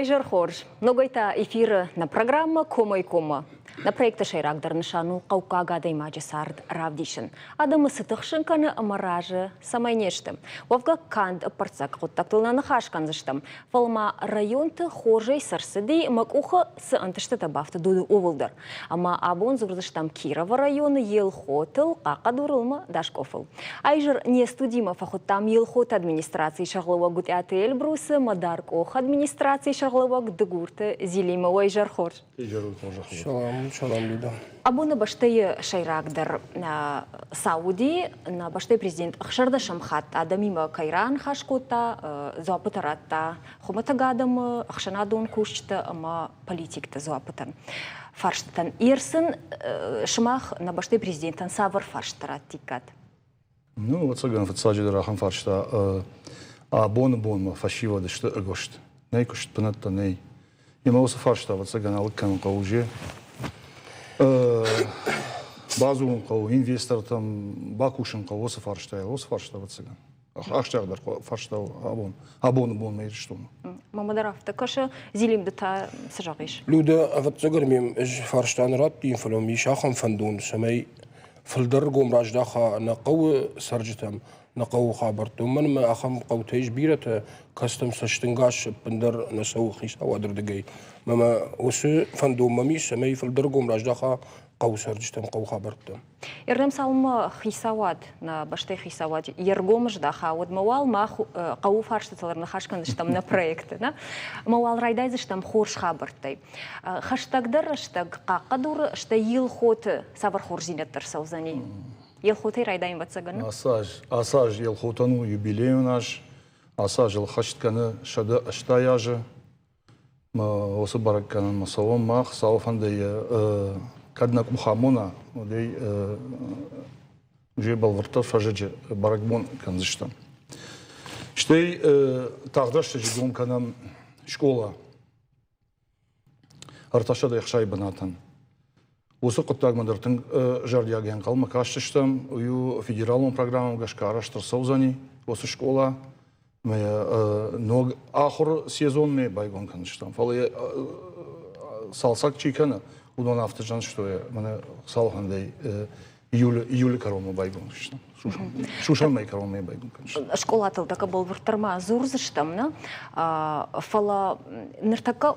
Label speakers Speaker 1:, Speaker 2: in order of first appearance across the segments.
Speaker 1: Уӕ хорз! Ногӕй та эфиры нӕ программӕ «Комӕй-коммӕ». Нӕ проекты сӕйрагдӕр нысан у хъӕуккаг адӕймаджы цард равдисын. Адӕмы цы тыхсын кӕны ӕмӕ разы цӕмӕй не сты. Уӕвгӕ канд ӕппӕрццаг хъуыддӕгтыл нӕ ныхас кӕндзыстӕм, фӕлӕ ма районты хорзӕй цы рцыди ӕмӕ къухы цы ӕнтыстытӕ бафтыд, ууыл дӕр. Ӕмӕ абон дзурдзыстӕм Кировы районы Елхотыл, Хъахъхъӕдурыл ӕмӕ Даскъофыл. Айзӕр не студимӕ фӕхуыдтам Елхоты администрацийы сӕргълӕууӕг Гуытъиаты Эльбрусы, Мадаркъохы администрацийы сӕргълӕууӕг Дыгурты Зилимӕ. Уӕ изӕр хорз!
Speaker 2: Салам, салам, Люда.
Speaker 1: Абоны бӕстӕйы сӕйрагдӕр цау уыди, нӕ бӕстӕйы президент ӕхсӕрдӕсӕм хатт адӕмимӕ кӕй раныхас кодта, дзуаппытӕ радта хуымӕтӕг адӕмы, ӕхсӕнадон кусджытӕ ӕмӕ политикты дзуаппытӕн. Фарстытӕн. Ерсын сымах нӕ бӕстӕйы президентӕн цавӕр фарстытӕ раттиккат?
Speaker 3: Ну, ӕцӕгӕн фыццаджыдӕр ахӕм фарста абоны бонмӕ фӕсивӕд сты ӕгуыст. Нӕй куыст бынӕттӕ нӕй. Ӕмӕ уыцы фарста ӕвӕццӕгӕн алыг кӕнын хъӕуы же. Бадзурын хъӕуы инвестортӕм, бакусын хъӕуы уыцы фарстайыл, уыцы фарста ӕвӕццӕгӕн. Ахсджиагдӕр фарста у абон, абоны бонмӕ Ирыстоны.
Speaker 1: Мама дӕр афтӕ кӕсы, Зилим, ды та цы зӕгъис?
Speaker 2: Люда, ӕвӕццӕгӕн мӕм ӕз фарста нӕ радтин, фӕлӕ мӕм ис ахӕм фӕндон, цӕмӕй фылдӕр ргом раздаха нӕ хъӕуы цӕрджытӕм, нӕ хъӕуы хабӕрттӕ. Уымӕн ӕмӕ ахӕм хъӕутӕ ис бирӕтӕ, кӕцытӕм цӕстӕнгас ӕппындӕр нӕ цӕуы хицауады рдыгӕй. Мӕ уыцы фӕндон мӕм ис, цӕмӕй фылдӕр ргом раздаха хъӕуы цӕрджытӕм, хъӕуы хабӕрттӕм.
Speaker 1: Эрдӕм цалынмӕ хицауад, нӕ бӕстӕйы хицауад йе ргом здаха, уӕдмӕ уал мах хъӕуы фарстытыл ӕрныхас кӕндзыстӕм нӕ проекты. Нӕ? Ӕмӕ уал райдайдзыстӕм хорз хабӕрттӕй. Хӕстӕгдӕр рӕстӕг Хъахъхъӕдуры, стӕй Елхоты цавӕр хорздзинӕдтӕ ӕрцӕудзӕни? Елхотӕй райдайын, ӕвӕццӕгӕн.
Speaker 3: Ацы аз, ацы аз Елхотӕн у юбилейон аз. Ацы аз ыл хӕст кӕны 180 азы. Уыцы бӕрӕггӕнӕнмӕ цӕуӕм мах, Хуыцауы фӕндӕй кӕд нӕ къух амона, уӕд ӕй уже бӕлвырддӕр фӕзӕджы бӕрӕгбон кӕндзыстӕм. Стӕй тагъд рӕстӕджы гом кӕнӕм скъола 360 бынатӕн. Уыцы хъуыддагмӕ дӕр тынг зӕрдиагӕй ӕнхъӕлмӕ кастыстӕм. Уый у федералон программӕмӕ гӕсгӕ арӕзт ӕрцӕудзӕни уыцы скъола. Ног ахуыры сезонмӕ байгом кӕндзыстӕм. Фӕлӕ йӕ цалцӕг чи кӕны, уыдон афтӕ зӕгъдзысты, мӕнӕ цалхӕндӕй июлы кӕронмӕ байгом кӕндзыстӕм. Сусӕн мӕйы кӕронмӕ байгом кӕндзыстӕм.
Speaker 1: Скъолатыл тӕккӕ бӕлвырддӕр ма дзурдзыстӕм, нӕ? Фӕлӕ ныртӕккӕ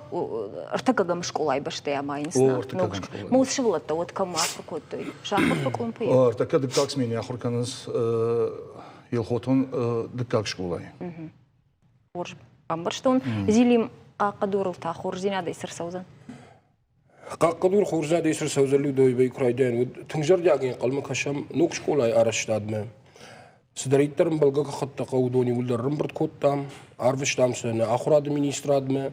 Speaker 1: ӕртыккӕгӕм скъолайы бӕстӕйӕ амайынц.
Speaker 3: О, ӕртыккӕгӕм скъолайы.
Speaker 1: Мус сывӕллӕттӕ уӕд кӕм ахуыр кодтой? Сӕ ахуыр фӕкъуылымпы?
Speaker 3: Ӕртӕккӕ дыккаг сменӕ ахуыр кӕнынц Елхотон дыккаг скъолайы.
Speaker 1: Хорз бамбӕрстон. Зилим Хъахъхъӕдурыл та хорздзинадӕй цы рцӕудзӕн?
Speaker 2: Хъахъхъӕдур хорздзинадӕй цы рцӕудзӕн Людойы куы райдайӕн, уӕд тынг зӕрдиагӕй ӕнхъӕлмӕ кӕсӕм ног скъолайы арӕзтадмӕ. Цыдӕриддӕр ӕмбӕлгӕ гӕххӕттӕ хъӕуы, уыдон иууылдӕр ӕрӕмбырд кодтам, арвыстам сӕ нӕ ахуырады министрадмӕ,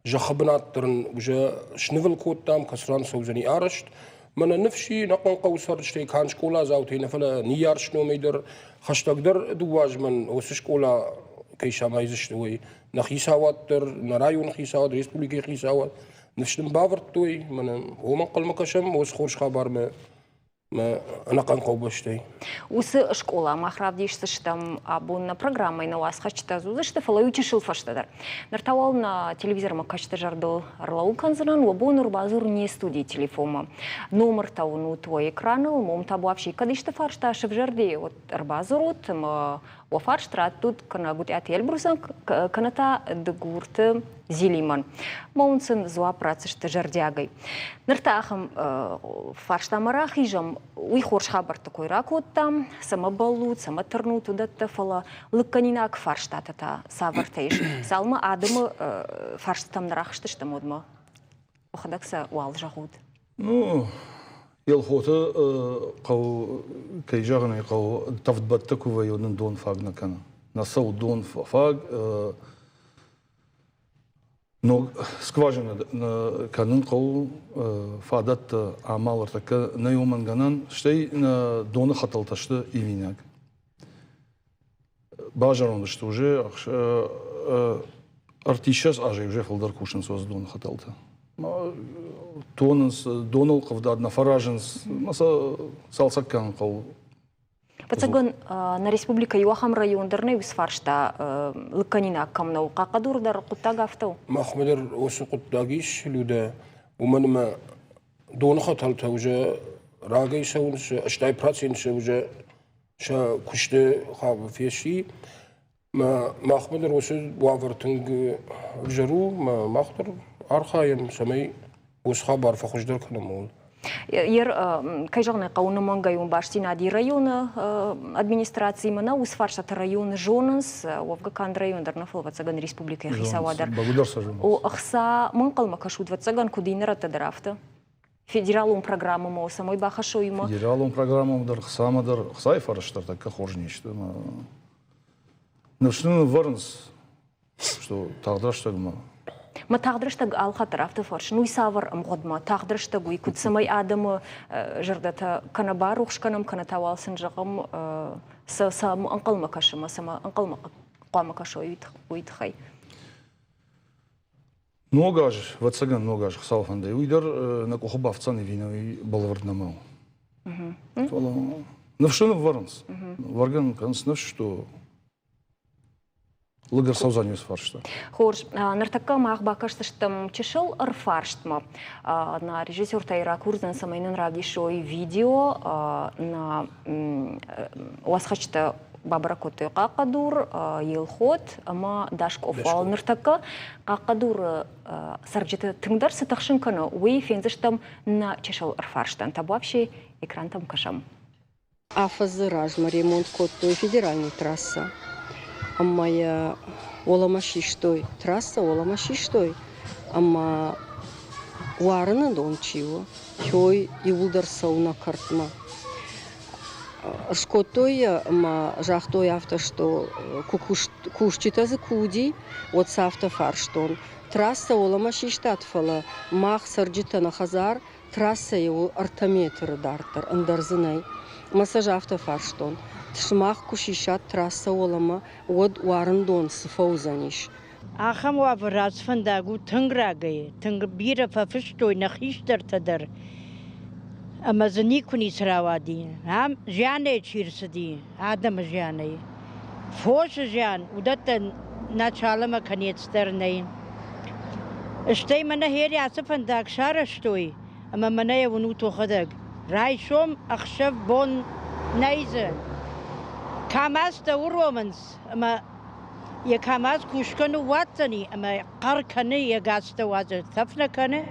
Speaker 2: зӕххы бынат дӕр ын уже снывыл кодтам, кӕцыран цӕудзӕни арӕзт. Мӕнӕ ныфс и, ӕнӕхъӕн хъӕуы цӕрджытӕй канд скъоладзаутӕй нӕ, фӕлӕ ныййарджыты номӕй дӕр хӕстӕгдӕр дыууӕ уыцы скъола кӕй самайдзысты, уый. Нӕ хицауад дӕр, нӕ районы хицауад, республикӕйы хицауад ныфс нын бавӕрдтой, мӕнӕ уымӕ ӕнхъӕлмӕ кӕсӕм, уыцы хорз хабармӕ ӕнӕхъӕн хъӕубӕстӕй.
Speaker 1: Уыцы скъола мах равдисдзыстӕм абон нӕ программӕйы нӕ уацхӕсджытӕ дзурдзысты, фӕлӕ иу чысыл фӕстӕдӕр. Ныр та уал нӕ телевизормӕ кӕсджыты зӕрдыл ӕрлӕууын кӕндзынӕн, уӕ бон ӕрбадзур не студийы телефонмӕ. Номыртӕ уынут уӕ экраныл, мом табуафси кӕд исты фарста сывзӕрди, уӕд ӕрбадзурут ӕмӕ уӕ фарст раттут кӕнӕ Гуытъиаты Эльбрусӕн, кӕнӕ та Дыгурты Зилимӕн. Мӕ уын сын дзуапп ратдзысты зӕрдиагӕй. Ныр та ахӕм фарстамӕ рахизӕм. Уый хорз хабӕртты кой ракодтам, цӕмӕ бӕллут, цӕмӕ тырнут, уыдӕттӕ, фӕлӕ лыггӕнинаг фарстатӕ та цавӕртӕ ис? Цалынмӕ адӕмы фарстытӕм нӕ рахызтыстӕм, уӕдмӕ уӕхӕдӕг сӕ уал зӕгъут.
Speaker 3: Ну, Елхоты хъӕу, кӕй зӕгъын ӕй хъӕуы, тӕвдбӕттӕ куы вӕййы, уӕд нын дон фаг нӕ кӕны. Нӕ цӕуы дон фаг. Ног скважинӕ кӕнын хъӕуы фадӕттӕ амал ӕртӕккӕ нӕй уымӕн гӕнӕн, стӕй доны хӕтӕлтӕ сты ивинаг. Базӕронд сты уже ӕртиссӕдз азӕй уже фылдӕр кусынц уыцы доны хӕтӕлтӕ. Тонынц, доныл хъывдад нӕ фӕразынц, сӕ цалцӕг кӕнын хъӕуы.
Speaker 1: Ӕвӕццӕгӕн, нӕ республикӕйы иу ахӕм район дӕр нӕй уыцы фарста лыггӕнинаг кӕм нӕу. Хъахъхъӕдур дӕр хъуыддаг афтӕ у?
Speaker 2: Махмӕ дӕр уыцы хъуыддаг ис, Людӕ, уымӕн ӕмӕ доны хӕтӕлтӕ уже рагӕй цӕуынц, 80% сӕ уже сӕ куысты фесси. Махмӕ дӕр уыцы уавӕр тынг ӕвзӕр у, мах дӕр архайӕм, цӕмӕй уыцы хабар фӕхуыздӕр кӕнӕм, ууыл.
Speaker 1: Ер, кӕй зӕгъын ӕй хъӕуы, нымӕнгӕй уым бастдзинад и районы администрациимӕ нӕ, уыцы фарстатӕ районы зонынц, уӕвгӕ канд район дӕр нӕ, фӕлӕ, ӕвӕццӕгӕн, республикӕйы хицауад дӕр. О, ӕхца ма ӕнхъӕлмӕ кӕсут, ӕвӕццӕгӕн, куыд иннӕ рӕттӕ дӕр, афтӕ? Федералон программӕмӕ цӕмӕй бахӕссой, уымӕ?
Speaker 3: Федералон программӕмӕ дӕр, хцамӕ дӕр, хцайы фӕрӕзтӕ тӕккӕ хорз не сты. Ныфс нын ӕвӕрынц, что тагъд рӕстӕгмӕ.
Speaker 1: Мӕ тагъд рӕстӕг алхатт дӕр афтӕ фӕрсын, уый цавӕр ӕмгъуыдмӕ? Тагъд рӕстӕг уый куыд, цӕмӕй адӕмы зӕрдӕтӕ кӕнӕ барухс кӕнӕм, кӕнӕ та уал сын зӕгъӕм, цы ӕнхъӕлмӕ кӕсӕм, цӕмӕ ӕнхъӕлмӕ хъуамӕ кӕсой, уый тыххӕй?
Speaker 3: Ног аз, ӕвӕццӕгӕн, ног аз Хуыцауы фӕндӕй, уый дӕр нӕ къухы бафтдзӕн ӕви нӕ, уый бӕлвырд нӕма у. Фӕлӕ ныфсы ныввӕрынц. Вӕргӕ кӕнынц ныфс, что лыг ӕрцӕудзӕн уыцы фарста.
Speaker 1: Хорз. Ныртӕккӕ мах бакӕсдзыстӕм чысыл ӕрфарстмӕ. Нӕ режиссертӕй ракурдзӕн, цӕмӕй нын равдисой видео нӕ уацхӕсджытӕ бабӕрӕг кодтой Хъахъхъӕдур, Елхот ӕмӕ Даскъоф. Ныртӕккӕ Хъахъхъӕдуры цӕрджыты тынгдӕр цы тыхсын кӕны, уый фендзыстӕм нӕ чысыл ӕрфарстӕн. Табуафси, экрантӕм кӕсӕм.
Speaker 4: Афӕдзы размӕ ремонт кодтой федеральный трассӕ ӕмӕ йӕ уӕлӕмӕ систой. Трассӕ уӕлӕмӕ систой ӕмӕ уарыны дон чи у, уый иууылдӕр цӕуы нӕ кӕртмӕ. Скодтой йӕ ӕмӕ загътой афтӕ, что кусджытӕ дзы куы уыди, уӕд сӕ афтӕ фарстон: Трассӕ уӕлӕмӕ систат, фӕлӕ мах цӕрджытӕ нӕ хӕдзар трассӕйы у 3 метры дарддӕр, ӕндӕр дзы нӕй. Ӕмӕ сӕ ӕз афтӕ фарстон: Сымах куы сисат трассӕ уӕлӕмӕ, уӕд уарындон цы фӕуыдзӕнис?
Speaker 5: Ахӕм уавӕр ацы фӕндаг у тынг рагӕй, тынг бирӕ фӕфыстой нӕ хистӕртӕ дӕр ӕмӕ дзы никуы ницы рауади. Ам зианӕй чи рцыди, адӕмы зианӕй. Фосы зиан, уыдӕттӕн началомӕ конец дӕр нӕй. Стӕй мӕнӕ хери ацы фӕндаг сарӕзтой, ӕмӕ мӕнӕ йӕ уынут уӕхӕдӕг. Райсом, ӕхсӕв, бон нӕй дзы. Камазтӕ уромынц ӕмӕ йӕ КАМАЗ кусгӕ ныууадздзӕни ӕмӕ хъӕр кӕны, йӕ газтӕ уадзы, тӕф нӕ кӕны.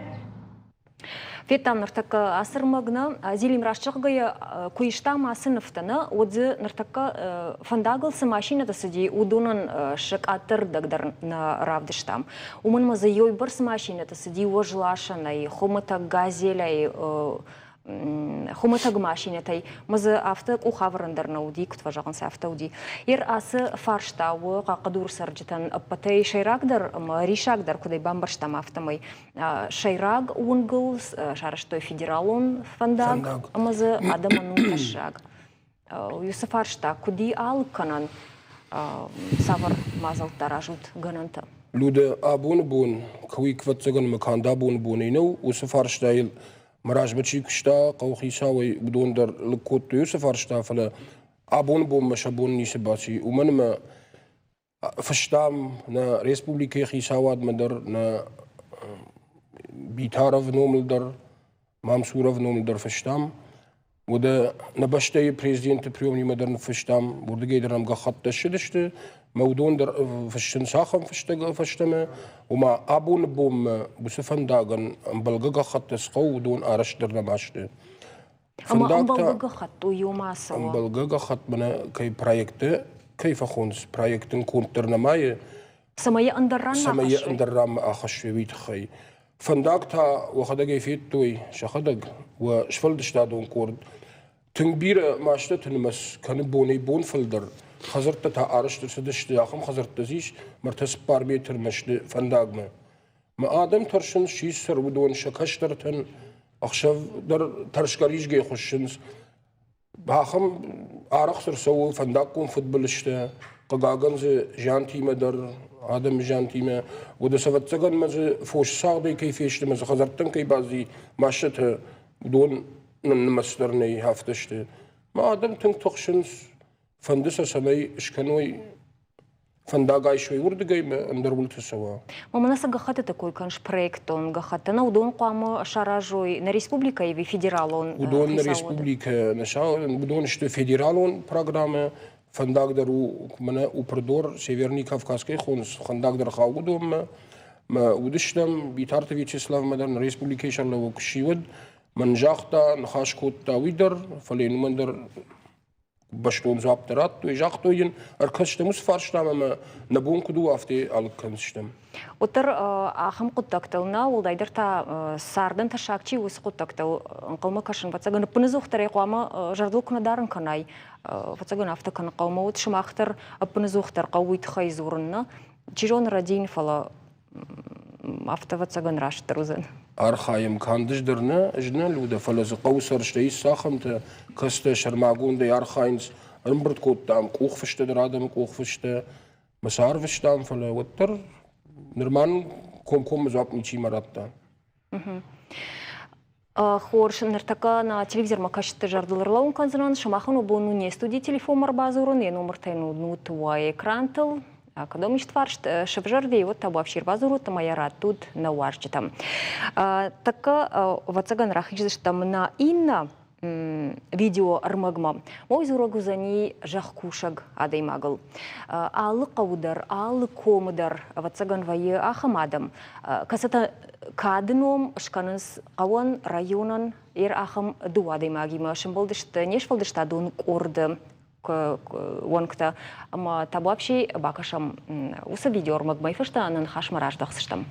Speaker 1: Федтам ныртӕккӕ ацы рмӕг нӕ, Зелим раст зӕгъгӕйӕ, куы истам ацы нывтӕ нӕ, уӕд дзы ныртӕккӕ фӕндагыл цы машинӕтӕ цыди, уыдонӕн сӕ къаддӕр рдӕг дӕр нӕ равдыстам. Уымӕн ӕмӕ дзы иуӕйбӕрц машинӕтӕ цыди уӕзласӕнӕй, хуымӕтӕг газелӕй, хуымӕтӕг машинӕтӕй ма дзы афтӕ къухӕвӕрӕн дӕр нӕ уыди, куыд фӕзӕгъынц, афтӕ уыди. Ер ацы фарста у Хъахъхъӕдуры цӕрджытӕн ӕппӕтӕй сӕйрагдӕр ӕмӕ риссагдӕр, куыд ӕй бамбӕрстам, афтӕмӕй. Сӕйраг уынгыл сарӕзтой федералон фӕндаг ӕмӕ дзы адӕмӕн у тӕссаг. Уыцы фарста куыд и алыг кӕнӕн, цавӕр мадзӕлттӕ аразут гӕнӕнтӕ?
Speaker 2: Людӕ, абоны бон, куы ӕвӕццӕгӕн ӕмӕ канд абоны бонӕй нӕу, уыцы фарстайыл мӕ размӕ чи куыста хъӕуыхицауӕй, уыдон дӕр лыг кодтой уыцы фарста, фӕлӕ абоны бонмӕ сӕ бон ницы баци, уымӕн ӕмӕ фыстам нӕ республикӕйы хицауадмӕ дӕр, нӕ Битаров номыл дӕр, Мамсуров номыл дӕр фыстам. Уӕдӕ нӕ бӕстӕйы президенты приемнимӕ дӕр ныффыстам, уырдыгӕй дӕр нӕм гӕххӕттӕ ссыдысты, мӕ уыдон дӕр фыссынц ахӕм фыстӕг фӕстӕмӕ, ома абоны бонмӕ уыцы фӕндагӕн ӕмбӕлгӕ гӕххӕттӕ цы хъӕуы, уыдон арӕзт дӕр нӕма сты.
Speaker 1: Ӕмӕ ӕмбӕлгӕ гӕххӕтт у иумӕ цӕуы?
Speaker 2: Ӕмбӕлгӕ гӕххӕтт мӕнӕ кӕй проекты кӕй фӕхонынц, проектын конд дӕр нӕма и.
Speaker 1: Цӕмӕй йӕ ӕндӕр ранмӕ
Speaker 2: Цӕмӕй йӕ ӕндӕр ранмӕ ахӕссой, уый тыххӕй. Фӕндаг та уӕхӕдӕг ӕй федтой сӕхӕдӕг, уӕ сфӕлдыстадон къорд. Тынг бирӕ машинӕты нымӕц кӕны бонӕй-бон фылдӕр. Хӕдзӕрттӕ та арӕзт ӕрцыдысты, ахӕм хӕдзӕрттӕ дзы ис, мӕртӕ 4 метрмӕ сты фӕндагмӕ. Мӕ адӕм тӕрсынц, чи сӕр уыдон сӕ кӕстӕртӕн ӕхсӕв дӕр тӕрсгӕ-ризгӕ хуыссынц. Ахӕм арӕх ӕрцӕуы фӕндаггон фыдбылызтӕ, хъыгагӕн дзы зиантимӕ дӕр, адӕмы зиантимӕ. Уӕдӕ сӕ ӕвӕццӕгӕн ма дзы фос цагъдӕй кӕй фесты ӕмӕ дзы хӕдзӕрттӕн кӕй баззи машинӕтӕ, уыдон нымӕц дӕр нӕй, афтӕ сты. Мӕ адӕм тынг тыхсынц. Фӕнды сӕ, цӕмӕй скӕной фӕндаг айсой уырдыгӕй мӕ ӕндӕр уылты цӕуа.
Speaker 1: Мӕнӕ цы гӕххӕттыты кой кӕныс проектон гӕххӕттӕ, нӕ уыдон хъуамӕ саразой нӕ республикӕйы ӕви федералон
Speaker 2: Уыдон нӕ республикӕ уыдон сты федералон программӕ, фӕндаг дӕр у мӕнӕ Упрдор, Северный Кавказ кӕй хонынц, фӕндаг дӕр хауы уыдонмӕ. Мӕ уыдыстӕм Битарты Вячеславмӕ дӕр нӕ республикӕйы сӕргълӕууӕг куы сси, уӕд мӕн загъта, ныхас кодта уый дӕр, фӕлӕ йын уымӕн дӕр бӕстон дзуапп дӕр радтой, загътой йын, ӕркӕстӕм уыцы фарстамӕ ӕмӕ нӕ бон куыд у, афтӕ алыг кӕндзыстӕм.
Speaker 1: Уӕддӕр ахӕм хъуыддӕгтыл нӕ, уӕлдайдӕр та цардӕн тӕссаг чи у, уыцы хъуыддӕгтыл ӕнхъӕлмӕ кӕсын, ӕвӕццӕгӕн, ӕппынӕдзухдӕр ӕй хъуамӕ зӕрдыл куы нӕ дарын кӕнай, ӕвӕццӕгӕн, афтӕ кӕнын хъӕуы. Ӕмӕ уӕд сымах дӕр ӕппынӕдзухдӕр хъӕуы уый тыххӕй дзурын, нӕ? Чи зоны, рӕдийын, фӕлӕ афтӕ ӕвӕццӕгӕн растдӕр уыдзӕн.
Speaker 2: Архайӕм канд ӕз дӕр нӕ, ӕз нӕ Людӕ, фӕлӕ дзы хъӕуы сӕрстӕ ис цахӕмтӕ, кӕцытӕ сӕрмагондӕй архайынц. Ӕрӕмбырд кодтам къухфыстӕ дӕр, адӕмы къухфыстӕ. Мӕ сӕ арвыстам, фӕлӕ уӕддӕр нырма нын комкоммӕ дзуапп ничима радта.
Speaker 1: Хорз, ныртӕккӕ нӕ телевизормӕ кӕсджыты зӕрдыл ӕрлӕууын кӕндзынӕн. Сымахӕн уӕ бон у не студийы телефонмӕ ӕрбадзурын, йӕ номыртӕ нут уӕ экрантыл. Кӕдӕм ист фарст сӕвзӕрди, уӕд та уӕ ӕрбадзурут ӕмӕ йӕ раттут нӕ уазджытӕм. Тӕккӕ, ӕвӕццӕгӕн, рахиздзыстӕм нӕ иннӕ видеоӕрмӕгмӕ. Уый дзурӕг уыдзӕни зӕхкусӕг адӕймагыл. Алы хъӕуы дӕр, алы комы дӕр, ӕвӕццӕгӕн, вӕййы ахӕм адӕм, кӕцытӕ кады ном скӕнынц хъӕуӕн, районӕн. Ер ахӕм дыууӕ адӕймагимӕ сӕмбӕлдысты не сфӕлдыстадон къорды уӕнгтӕ. Ӕмӕ табуапси бакӕсӕм уыцы видеоӕрмӕгмӕ фӕстӕ нӕ ныхасмӕ раздӕхдзыстӕм.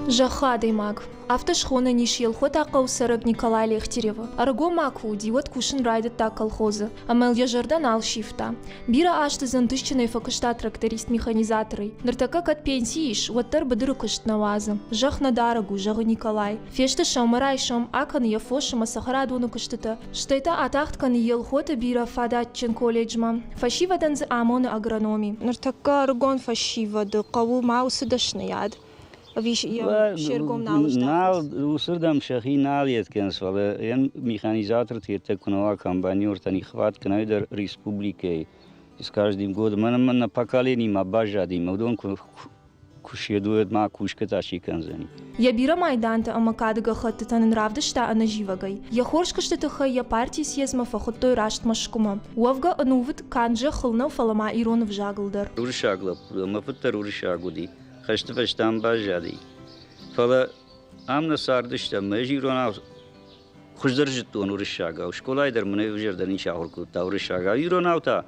Speaker 6: Зӕххы адӕймаг. Афтӕ схонӕн ис Елхота хъӕуы цӕрӕг Николай Лехтеревы. Ӕрыгон ма куы уыди, уӕд кусын райдыдта колхозы, ӕмӕ йыл йӕ зӕрдӕ нал сивта. Бирӕ азты дзы ӕнтыстджынӕй фӕкуыста тракторист-механизаторӕй. Ныртӕккӕ кӕд пенсийы ис, уӕддӕр быдыры куыст нӕ уадзы. Зӕхх нӕ дарӕг у, зӕгъы Николай. Фесты сӕумӕрайсом, акӕны йӕ фос ӕмӕ цӕхӕрадоны куыстытӕ, стӕй та атагъд кӕны Елхоты бирӕ фадатджын колледжмӕ. Фӕсивӕдӕн дзы амоны агрономи.
Speaker 7: Ныртӕккӕ ӕрыгон фӕсивӕды хъӕуы ма уыцы дӕсныйад? Ӕви се ргом нал здахынц?
Speaker 8: Нал, уыцырдӕм сӕхи нал йед кӕнынц, фӕлӕ йӕм механизаторты йедтӕ куы нӕ уа, комбайнертӕ нихват кӕнӕй дӕр республикӕйы с каждым годом. Мӕнӕ нӕ поколениимӕ баззади, уыдон куы куы седуӕд ма кусгӕ та чи кӕндзӕни.
Speaker 6: Йӕ бирӕ майдантӕ ӕмӕ кады гӕххӕттытӕ нын равдыста ӕнӕзивӕгӕй. Йӕ хорз куысты тыххӕй йӕ партийы съездмӕ фӕхуыдтой раст Мӕскуымӕ. Уӕвгӕ ӕнувыд канд зӕххыл нӕу, фӕлӕ ма ирон ӕвзагыл дӕр.
Speaker 8: Уырыссаг лӕппу, мӕ фыд дӕр уырыссаг уыди. Хӕсты фӕстӕ ам баззади. Фӕлӕ ам нӕ цардыстӕм, ӕз иронау хуыздӕр зыдтон уырыссагау. Скъолайы дӕр мын ӕвзӕрдӕр ничи ахуыр кодта уырыссагау. Иронау та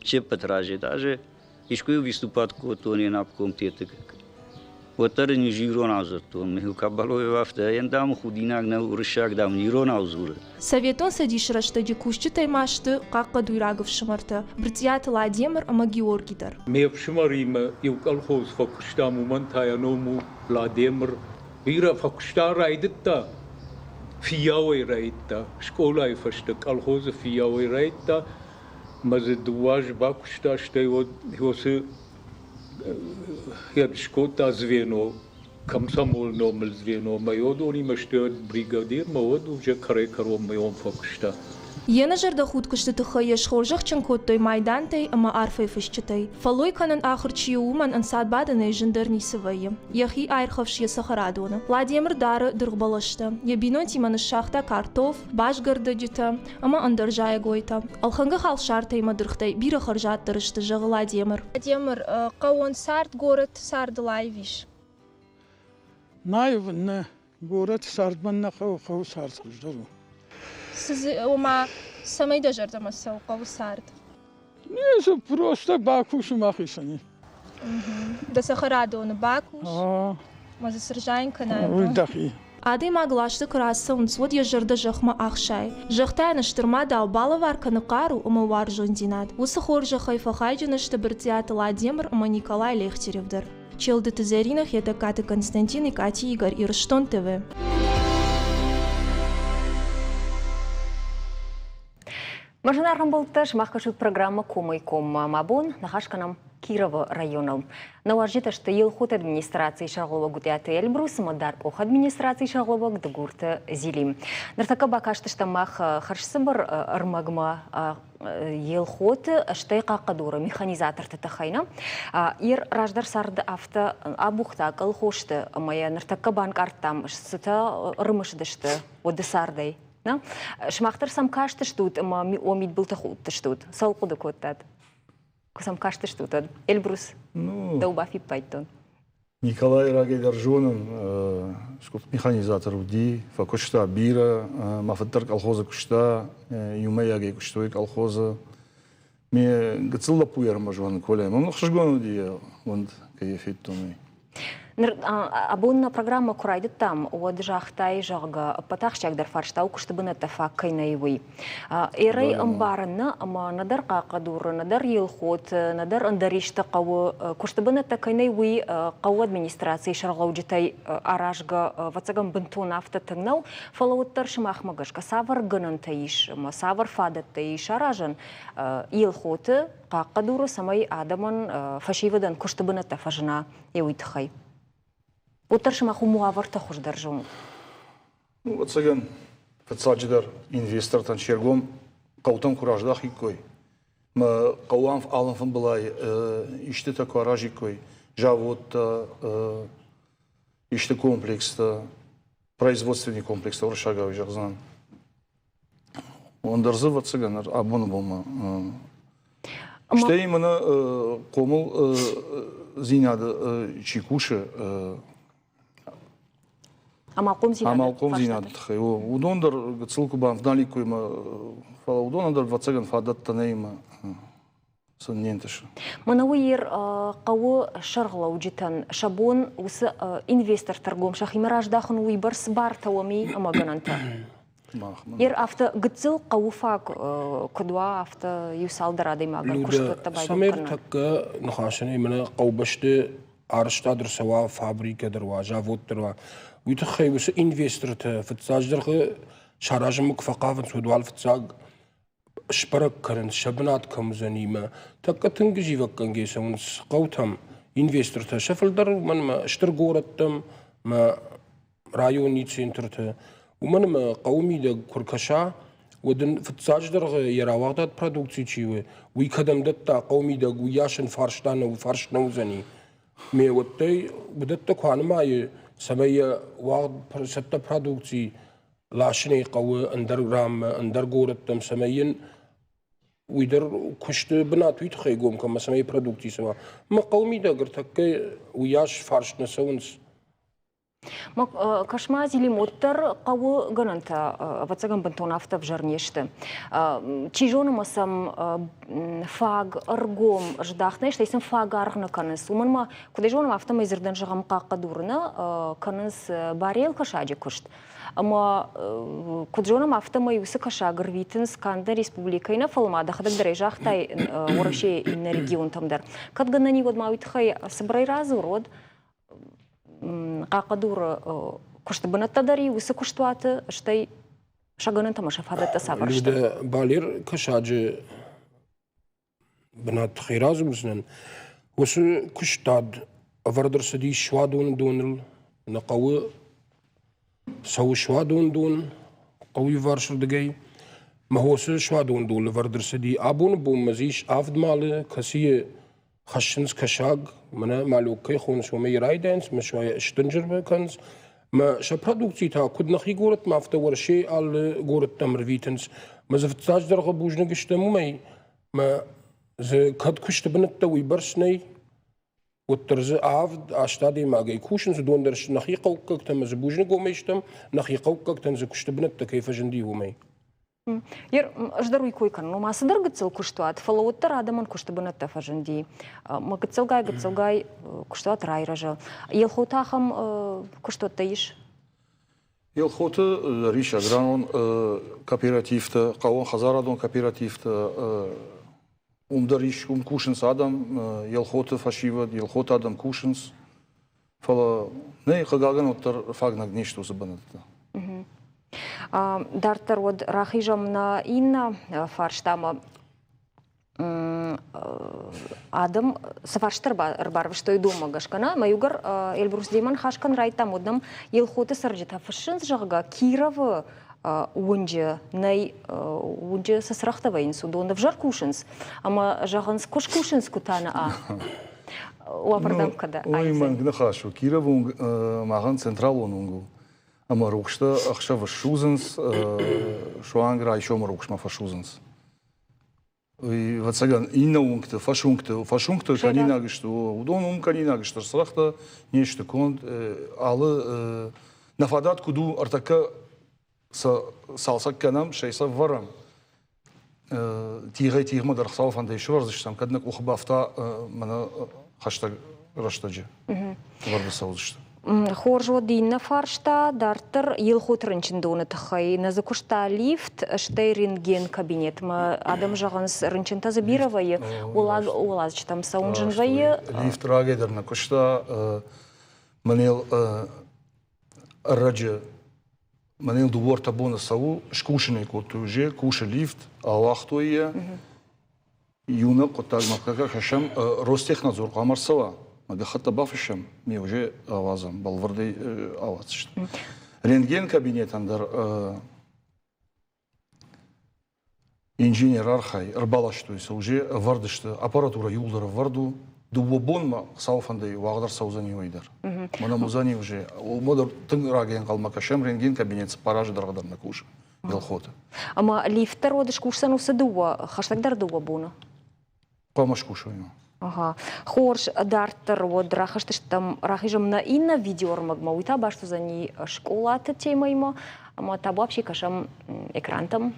Speaker 8: се ппӕт разӕй даже искуы выступать кодтон йӕ обкомтеты, уӕддӕр ын ӕз иронау дзырдтон. Михаил Кабалоев афтӕ, йӕн, дам, худинаг нӕу, уырыссаг, дам, иронау дзуры.
Speaker 6: Советон Цӕдисы рӕстӕджы кусджытӕй ма сты хъахъхъӕдуйраг ӕфсымӕртӕ Брытъиаты Ладемыр ӕмӕ Георги дӕр.
Speaker 9: Ме фсымӕримӕ иу колхоз фӕкуыстам, уымӕн та йӕ ном у Ладемыр. Бирӕ фӕкуыста райдыдта, фиййауӕй райдыдта, скъолайы фӕстӕ колхозы фиййауӕй райдыдта, Мӕ дзы дыууӕ азы бакуыста, стӕй уӕд уыцы скодта звено, комсомол номыл звено. Мӕ уыдонимӕ сты бригадир, мӕ уӕд уже кӕрӕй-кӕронмӕ уым фӕкуыста.
Speaker 6: Йе нӕзӕрдӕхудт куысты тыххӕй йӕ схорзӕхджын кодтой майдантӕй ӕмӕ арфӕйы фысджытӕй. Фӕллой кӕнын ахуыр чи у, уымӕн ӕнцад бадынӕй зындӕр ницы вӕййы. Йӕхи аирхӕфс йӕ цӕхӕрадоны. Ладемыр дары дыргъбӕлӕстӕ. Йӕ бинонтимӕ ныссагъта картоф, басгӕрдӕджытӕ, ӕмӕ ӕндӕр зайӕгойтӕ. Ӕлхӕнгӕ халсартӕй ӕмӕ дыргътӕй бирӕ хӕрзаддӕр сты, зӕгъы Ладемыр.
Speaker 7: Ладемыр, хъӕууон цард горӕты цардыл аив ис?
Speaker 10: Наив нӕ горӕты цардмӕ нӕ хъӕуы, хъӕуы цард хуыздӕр у.
Speaker 7: Цы дзы, ома, цӕмӕй дӕ зӕрдӕмӕ цӕуы хъӕуы цард?
Speaker 10: Не, просто бакусын мӕхицӕн.
Speaker 7: Дӕ цӕхӕрадоны бакус, ӕмӕ дзы цы рзайын кӕнай.
Speaker 10: Уый дӕхи.
Speaker 6: Адӕймаг ласты куы рацӕуынц, уӕд йӕ зӕрдӕ зӕхмӕ ӕхсайы. Зӕхх та йын стыр мадау балӕвар кӕны хъару ӕмӕ уарзондзинад. Уыцы хорзӕхӕй фӕхайджын сты Брытъиаты Ладемыр ӕмӕ Николай Лехтерев дӕр. Челдыты Зӕринӕ, Хетӕгкаты Константин, Икъати Игорь, Ирыстон ТВ.
Speaker 1: Мӕ зынаргъ ӕмбӕлттӕ, сымах кӕсут программӕ Комӕй коммӕ. Мӕ бон ныхас кӕнӕм Кировы районыл. Нӕ уазджытӕ сты Елхоты администрацийы сӕргълӕууӕг Гуытъиаты Эльбрус ӕмӕ Даркъохы администрацийы сӕргълӕууӕг Дыгурты Зилим. Ныртӕккӕ бакастыстӕм мах хӕрзцыбыр ӕрмӕгмӕ Елхоты, стӕй Хъахъхъӕдуры механизаторты тыххӕй. Нӕ? Ир раздӕр цард афтӕ абухта колхозты ӕмӕ йӕ ныртӕккӕ банкъардтам, цытӕ ӕрымысыдысты уӕды цардӕй. Нӕ? Сымах дӕр сӕм кастыстут ӕмӕ уӕ мидбылты худтыстут. Цӕуыл хъуыды кодтат? Куы сӕм кастыстут, уӕд Эльбрус,
Speaker 3: Ну,
Speaker 1: дӕу бафиппайдтон.
Speaker 3: Николай рагӕй дӕр зонын, сгуыхт механизатор уыди, фӕкуыста бирӕ, мӕ фыд дӕр колхозы куыста, иумӕйагӕй куыстой колхозы. Ме гыццыл лӕппуйы ӕрмӕ зонын Коля, мӕм ӕхсызгон уыди йӕ уынд, кӕй йӕ федтон, уый.
Speaker 1: Ныр абон нӕ программӕ куы райдыдтам, уӕд загътай, зӕгъгӕ, ӕппӕт ахсджиагдӕр фарста у куысты бынӕттӕ фаг кӕй нӕй, уый. Эрӕй ӕмбарын нӕ, ӕмӕ нӕдӕр Хъахъхъӕдуры, нӕдӕр Елхот, нӕдӕр ӕндӕр исты хъӕуы куысты бынӕттӕ кӕй нӕй, уый хъӕуы администрацийы сӕргълӕуджытӕй аразгӕ, ӕвӕццӕгӕн, бынтон афтӕ тынг нӕу, фӕлӕ уӕддӕр сымахмӕ гӕсгӕ цавӕр гӕнӕнтӕ ис ӕмӕ цавӕр фадӕттӕ ис аразӕн Елхоты, Хъахъхъӕдуры, цӕмӕй адӕмӕн, фӕсивӕдӕн куысты бынӕттӕ фӕзына, йе уый тыххӕй? Уӕддӕр сымах уым уавӕртӕ хуыздӕр зонут.
Speaker 3: Ну, ӕцӕгӕн, фыццаджыдӕр инвестортӕн се ргом хъӕутӕм куы раздахиккой, мӕ хъӕуы аланфамбылай истытӕ куы аразиккой, заводтӕ, исты комплекстӕ, производственный комплекстӕ уырыссагау зӕгъдзынӕн. Уон дӕр дзы, ӕвӕццӕгӕн, абоны бонмӕ. Стӕй мӕнӕ хъомылдзинады чи кусы,
Speaker 1: Амалхъомдзинады
Speaker 3: тыххӕй. Уыдон дӕр гыццыл куы бавналиккой, фӕлӕ уыдонӕн дӕр, ӕвӕццӕгӕн, фадӕттӕ нӕй ӕмӕ сын не нтысы.
Speaker 1: Мӕнӕ уый хъӕуы сӕргълӕуджытӕн сӕ бон уыцы инвесторты ргом сӕхимӕ раздахын уыйбӕрц бартӕ уӕм и ӕмӕ гӕнӕнтӕ? Ер афтӕ гыццыл хъӕуы фаг куыд уа, афтӕ иу цалдӕр адӕймагӕн куыстуӕттӕ байгом
Speaker 2: кӕнын. Цӕмӕй тӕккӕ ныхасӕн мӕнӕ хъӕубӕсты арӕзтад ӕрцӕуа, фабрикӕ дӕр уа, завод дӕр уа, уый тыххӕй уыцы инвестортӕ фыццаджыдӕр саразынмӕ куы фӕхъавынц, уӕд уал фыццаг сбӕрӕг кӕнынц, сӕ бынат кӕм уыдзӕни мӕ тӕккӕ тынг зивӕггӕнгӕ цӕуынц хъӕутӕм инвестортӕ. Сӕ фылдӕр уымӕн ӕмӕ стыр горӕттӕм мӕ районни центрты. Уымӕн ӕмӕ хъӕуы мидӕг куы ркӕса, уӕд ын фыццаджыдӕр йӕ рауагъдад продукци чи у, уый кӕдӕм дӕтта хъӕуы мидӕг, уыйас ын фарста нӕ фарст нӕ уыдзӕни. Ме уӕдтӕй уыдӕттӕ куы анымайы, цӕмӕй йӕ уагъд цӕттӕ продукци ласынӕй хъӕуы ӕндӕр ранмӕ, ӕндӕр горӕттӕм, цӕмӕй йын уый дӕр куысты бынат уый тыххӕй гом кӕма, цӕмӕй продукци цӕуа. Мӕ хъӕуы мидӕг ӕртӕккӕ уыйас фарст нӕ цӕуынц.
Speaker 1: Кӕс-ма, Зелим, уӕддӕр хъӕуы гӕнӕнтӕ, ӕвӕццӕгӕн, бынтон афтӕ ӕвзӕр не сты. Чи зоны ма сӕм фаг ӕргом здӕхт нӕ, стӕй сын фаг аргъ нӕ кӕнынц. Уымӕн ма, куыд ӕй зонӕм, афтӕмӕй дзырдӕн зӕгъӕм, хъахъхъӕдуры нӕ кӕнынц барел кӕсаджы куыст. Ӕмӕ куыд зонӕм, афтӕмӕй уыцы кӕсаг ӕрвитынц канд нӕ республикӕйы нӕ, фӕлӕ ма дӕхӕдӕг дӕр ӕй загътай Уӕрӕсейы иннӕ регионтӕм дӕр. Кӕд гӕнӕн и, уӕд ма уый тыххӕй цыбырӕй радзур, уӕд Хъахъхъӕдуры куысты бынӕттӕ дӕр и уыцы куыстуаты, стӕй сӕ гӕнӕнтӕ ӕмӕ сӕ фадӕттӕ цавӕр сты?
Speaker 2: Балер кӕсаджы бынат тыххӕй радзурдзынӕн. Уыцы куыстад ӕвӕрд ӕрцыдис суадоны доныл. Нӕ хъӕуы цӕуы суадон дон хъӕуы иуварсырдыгӕй. Мӕ уыцы суадон дон лӕвӕрд ӕрцыди. Абоны бонмӕ дзы ис авд малы, кӕцыйы хӕссынц кӕсаг, мӕнӕ малек кӕй хонынц, уымӕй райдайынц, мӕ сӕ стынджырмӕ кӕнынц. Мӕ сӕ продукци та куыд нӕхи горӕтмӕ, афтӕ Уӕрӕсейы алы горӕттӕм ӕрвитынц. Мӕ дзы фыццаджыдӕр бузныг стӕм уымӕй, мӕ дзы кӕд куысты бынӕттӕ уыйбӕрц нӕй, уӕддӕр дзы авд, аст адӕймагӕй кусынц, уыдон дӕр сты нӕхи хъӕуккӕгтӕ ӕмӕ дзы бузныг уымӕй стӕм, нӕхи хъӕуккӕгтӕн дзы куысты бынӕттӕ кӕй фӕзынди, уымӕй.
Speaker 1: Ӕз дӕр уый кой кӕнын, ома цыдӕр гыццыл куыстуат, фӕлӕ уӕддӕр адӕмӕн куысты бынӕттӕ фӕзынди. Мӕ гыццылгай-гыццылгай куыстуат райрӕзы. Елхоты ахӕм куыстуӕттӕ ис?
Speaker 3: Елхоты дӕр ис аграрон кооперативтӕ, хъӕууон хӕдзарадон кооперативтӕ. Уым дӕр ис, уым кусынц адӕм, Елхоты фӕсивӕд, Елхоты адӕм кусынц. Фӕлӕ нӕй, хъыгагӕн, уӕддӕр фаг нӕ не сты уыцы бынӕттӕ.
Speaker 1: Дарддӕр уӕд рахизӕм нӕ иннӕ фарстамӕ. Адӕм цы фарст ӕрбарвыстой уыдонмӕ гӕсгӕ нӕ, ӕмӕ иугӕр Эльбрус демӕ ныхас кӕнын райдыдтам, уӕд нӕм Елхоты цӕрджытӕ фыссынц, зӕгъгӕ, Кировы уынджы нӕй, уынджы цы цырӕгътӕ вӕййынц, уыдон ӕвзӕр кусынц, ӕмӕ зӕгъынц, куы скусынц, куы та нӕ. Уавӕрдӕм кӕд
Speaker 3: Уый мӕнг ныхас у. Кировы уынг махӕн централон уынг у. Ӕмӕ рухстӕ ӕхсӕвы ссудзынц, суанг райсомы рухсмӕ фӕсудзынц. Уый, ӕвӕццӕгӕн, иннӕ уынгты, фӕсуынгты, фӕсуынгты кӕнинаг сты, уыдон уым кӕнинаг сты, цырӕгътӕ не сты конд. Алы нӕ фадат куыд у, ӕртӕккӕ сӕ цалцӕг кӕнӕм, стӕй сӕ вӕрӕм. Тигъӕй тигъмӕ дӕр Хуыцауы фӕндӕй сывӕрдзыстӕм, кӕд нӕ къухы бафта мӕнӕ хӕстӕг рӕстӕджы вӕрды цӕудзысты.
Speaker 1: Хорз, уӕд иннӕ фарста дарддӕр Елхоты рынчындоны тыххӕй. Нӕ дзы куыста лифт, стӕй рентген кабинетмӕ. Адӕм зӕгъынц, рынчынтӕ дзы бирӕ вӕййы, уӕладзджытӕм цӕуын зын вӕййы.
Speaker 3: Лифт рагӕй дӕр нӕ куыста. Мӕныл ӕрӕджы мӕныл дыууӕ-ӕртӕ боны цӕуы, скусын ӕй кодтой уже, кусы лифт, ауагътой йӕ. Иунӕг хъуыддагмӕ кӕсӕм, Ростехнадзор хъуамӕ ӕрцӕуа, мӕ гӕххӕттӕ бафыссӕм, ме уже ауадзӕм, бӕлвырдӕй ауадздзысты. Рентген кабинетӕн дӕр инженер архай, ӕрбаластой сӕ, уже ӕвӕрд сты, аппаратурӕ иууылдӕр ӕвӕрд у. Дыууӕ бонмӕ Хуыцауы фӕндӕй уагъд ӕрцӕудзӕни уый дӕр. Мӕнӕ уыдзӕни уже, уымӕ дӕр тынг рагӕй ӕнхъӕлмӕ кӕсӕм, рентген кабинет 4 азы дӕргъы дӕр нӕ кусы. Елхоты.
Speaker 1: Ӕмӕ лифт дӕр уӕд скусдзӕн уыцы дыууӕ, хӕстӕгдӕр дыууӕ боны?
Speaker 3: Хъуамӕ скусой.
Speaker 1: Ага. Хорз, дарддӕр уӕд рахызтыстӕм, рахизӕм нӕ иннӕ видеоӕрмӕгмӕ, уый та баст уыдзӕни скъолаты темӕимӕ, ӕмӕ та вообще кӕсӕм экрантӕм.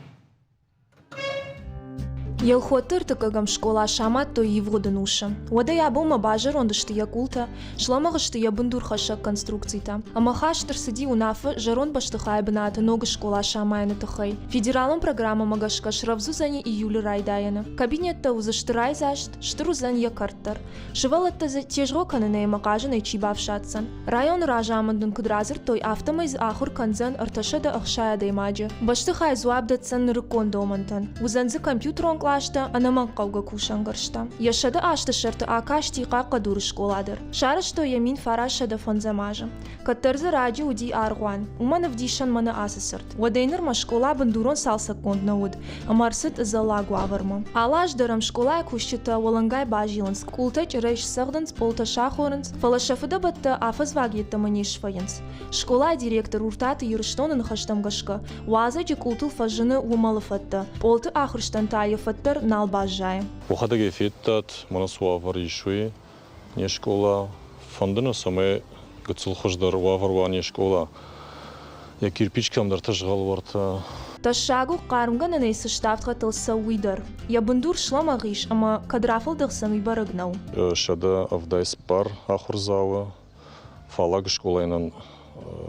Speaker 6: Елхотты ӕртыккӕгӕм скъола самадтой ивгъуыд ӕнусы. Уӕдӕй абонмӕ базӕронд сты йӕ къултӕ, слӕмӕгъ сты йӕ бындурхӕссӕг конструкцитӕ. Ӕмӕ хаст ӕрцыди уынаффӕ зӕронд бӕстыхайы бынаты ног скъола самайыны тыххӕй. Федералон программӕмӕ гӕсгӕ срӕвдз уыдзӕни июлы райдайӕны. Кабинеттӕ уыдзысты райдзаст, стыр уыдзӕн йӕ кӕрт дӕр. Сывӕллӕттӕ дзы тезгъо кӕнынӕй ӕмӕ хъазынӕй чи бафсаддзӕн. Районы разамынд ын куыд радзырдтой, афтӕмӕй дзы ахуыр кӕндзӕн 360 адӕймаджы. Бӕстыхай дзуапп дӕтдзӕн нырыккон домӕнтӕн. Уыдзӕн дзы компьютерон къластӕ, ӕнӕмӕнгхъӕугӕ кусӕнгӕрзтӕ. Йӕ 100 азты сӕрты акасти Хъахъхъӕдуры скъола дӕр. Сарӕзтой йӕ 1905 азы. Кӕддӕр дзы раджы уыди аргъуан. Уымӕн ӕвдисӕн мӕнӕ ацы цырт. Уӕдӕй нырмӕ скъола бындурон цалцӕггонд нӕ уыд, ӕмӕ ӕрцыд ӕдзӕллаг уавӕрмӕ. Алы аз дӕр ӕм скъолайы кусджытӕ уӕлӕнгай базилынц, къултӕ чъырӕй сцӕгъдынц, пъолтӕ сахорынц, фӕлӕ сӕ фыдӕбӕттӕ афӕдзваг йеддӕмӕ не свӕййынц. Скъолайы директор Уртаты Ирыстоны ныхӕстӕм гӕсгӕ, уазӕджы къултыл фӕзыны уымӕлы фӕдтӕ, пъолты ахуырстӕн та йӕ фӕд дӕр нал баззайы.
Speaker 11: Уӕхӕдӕг ӕй федтат, мӕнӕ цы уавӕр ис, уый. Не скъола фӕнды нӕ, цӕмӕй гыццыл хуыздӕр уавӕр уа не скъола. Йӕ кирпич кӕмдӕрты згъӕлвӕртӕ.
Speaker 6: Тӕссаг у, хъармгӕнӕнӕй цы ставд хӕтӕл цӕуы, уый дӕр. Йӕ бындур слӕмӕгъ ис ӕмӕ кӕд рафӕлдӕхдзӕн, уый бӕрӕг нӕу.
Speaker 11: 174 ахуырдзауы фаллаг скъолайы нын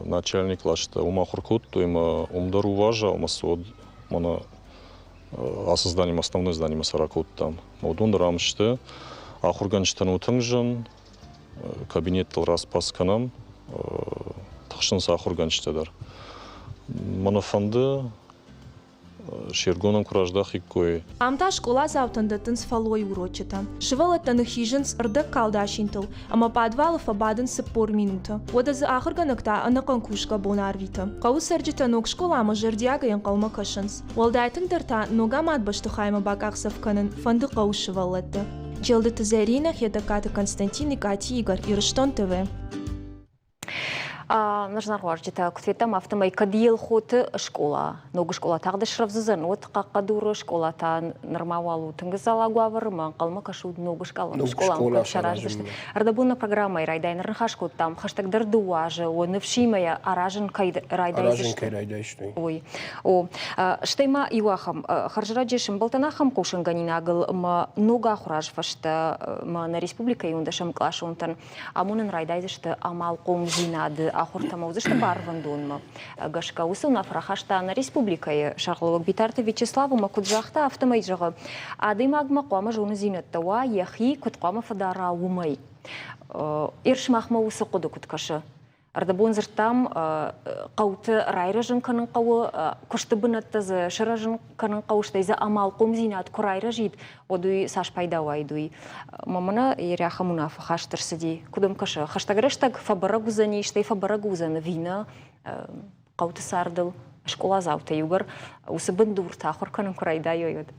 Speaker 11: начальник кълӕстӕ уым ахуыр кодтой ӕмӕ уым дӕр у уазал ӕмӕ цы уӕд мӕнӕ ацы зданимӕ, основной зданимӕ сӕ ракодтам. Уыдон дӕр ам сты. Ахуыргӕнджытӕн у тынг зын, кабинеттыл распас кӕнӕм, тыхсынц ахуыргӕнджытӕ дӕр. Мӕн фӕнды, се ргонӕн куы раздахиккой.
Speaker 6: Ам та скъоладзаутӕн дӕттынц фӕллойы урочытӕ. Сывӕллӕттӕ ныххизынц ӕрдӕгкалд асинтыл ӕмӕ пъадвалы фӕбадынц 40 минуты. Уӕдӕ дзы ахуыргӕнӕг та ӕнӕхъӕн кусгӕ бон арвиты. Хъӕуы цӕрджытӕ ног скъоламӕ зӕрдиагӕй ӕнхъӕлмӕ кӕсынц. Уӕлдай тынгдӕр та ногамад бӕстыхаймӕ бакъахдзӕф кӕнын фӕнды хъӕуы сывӕллӕтты. Челдыты Зӕринӕ, Хетӕгкаты Константин, Икъати Игорь, Ирыстон ТВ.
Speaker 1: Ныр уазджытӕ куыд федтам, афтӕмӕй кӕд Елхоты скъола, ног скъола тагъд срӕвдз уыдзӕн, уӕд Хъахъхъӕдуры скъола та нырма уал у тынг ӕдзӕллаг уавӕры ӕмӕ ӕнхъӕлмӕ кӕсут ног скъола сараздзысты. Ӕрдӕбон нӕ программӕйы райдайӕны ныхас кодтам, хӕстӕгдӕр 2 азы уӕ ныфсимӕ йӕ аразын кӕй райдайдзысты.
Speaker 2: Аразын кӕй райдайдзысты.
Speaker 1: Ой. О, стӕй ма иу ахӕм хӕрзрӕджы сӕмбӕлдтӕн ахӕм хъусынгӕнинагыл ӕмӕ ног ахуыр азы фӕстӕ ма нӕ республикӕйы иуӕндӕсӕм къласонтӕн амонын райдайдзысты амалхъомдзинады ахуыртӕм уыдзысты барвӕндонмӕ гӕсгӕ. Уыцы уынаффӕ рахаста нӕ республикӕйы сӕргълӕууӕг Битарты Вячеслав ӕмӕ куыд загъта, афтӕмӕй зӕгъы, адӕймагмӕ хъуамӕ зонындзинӕдтӕ уа, йӕхи куыд хъуамӕ фӕдара, уымӕй. Ир сымахмӕ уыцы хъуыды куыд кӕсы? Ӕрдӕбон дзырдтам, хъӕуты райрӕзын кӕнын хъӕуы, куысты бынӕттӕ дзы сырӕзын кӕнын хъӕуы, стӕй дзы амалхъомдзинад куы райрӕзид, уӕд уый цас пайда уаид, уый. Мӕ мӕнӕ ерӕхӕм уынаффӕ хаст ӕрцыди. Куыд ӕм кӕсы, хӕстӕг рӕстӕг фӕбӕрӕг уыдзӕни, стӕй фӕбӕрӕг уыдзӕн ӕви нӕ хъӕуты цардыл скъоладзаутӕ иугӕр уыцы бындуртӕ ахуыр кӕнын куы райдайой, уӕд?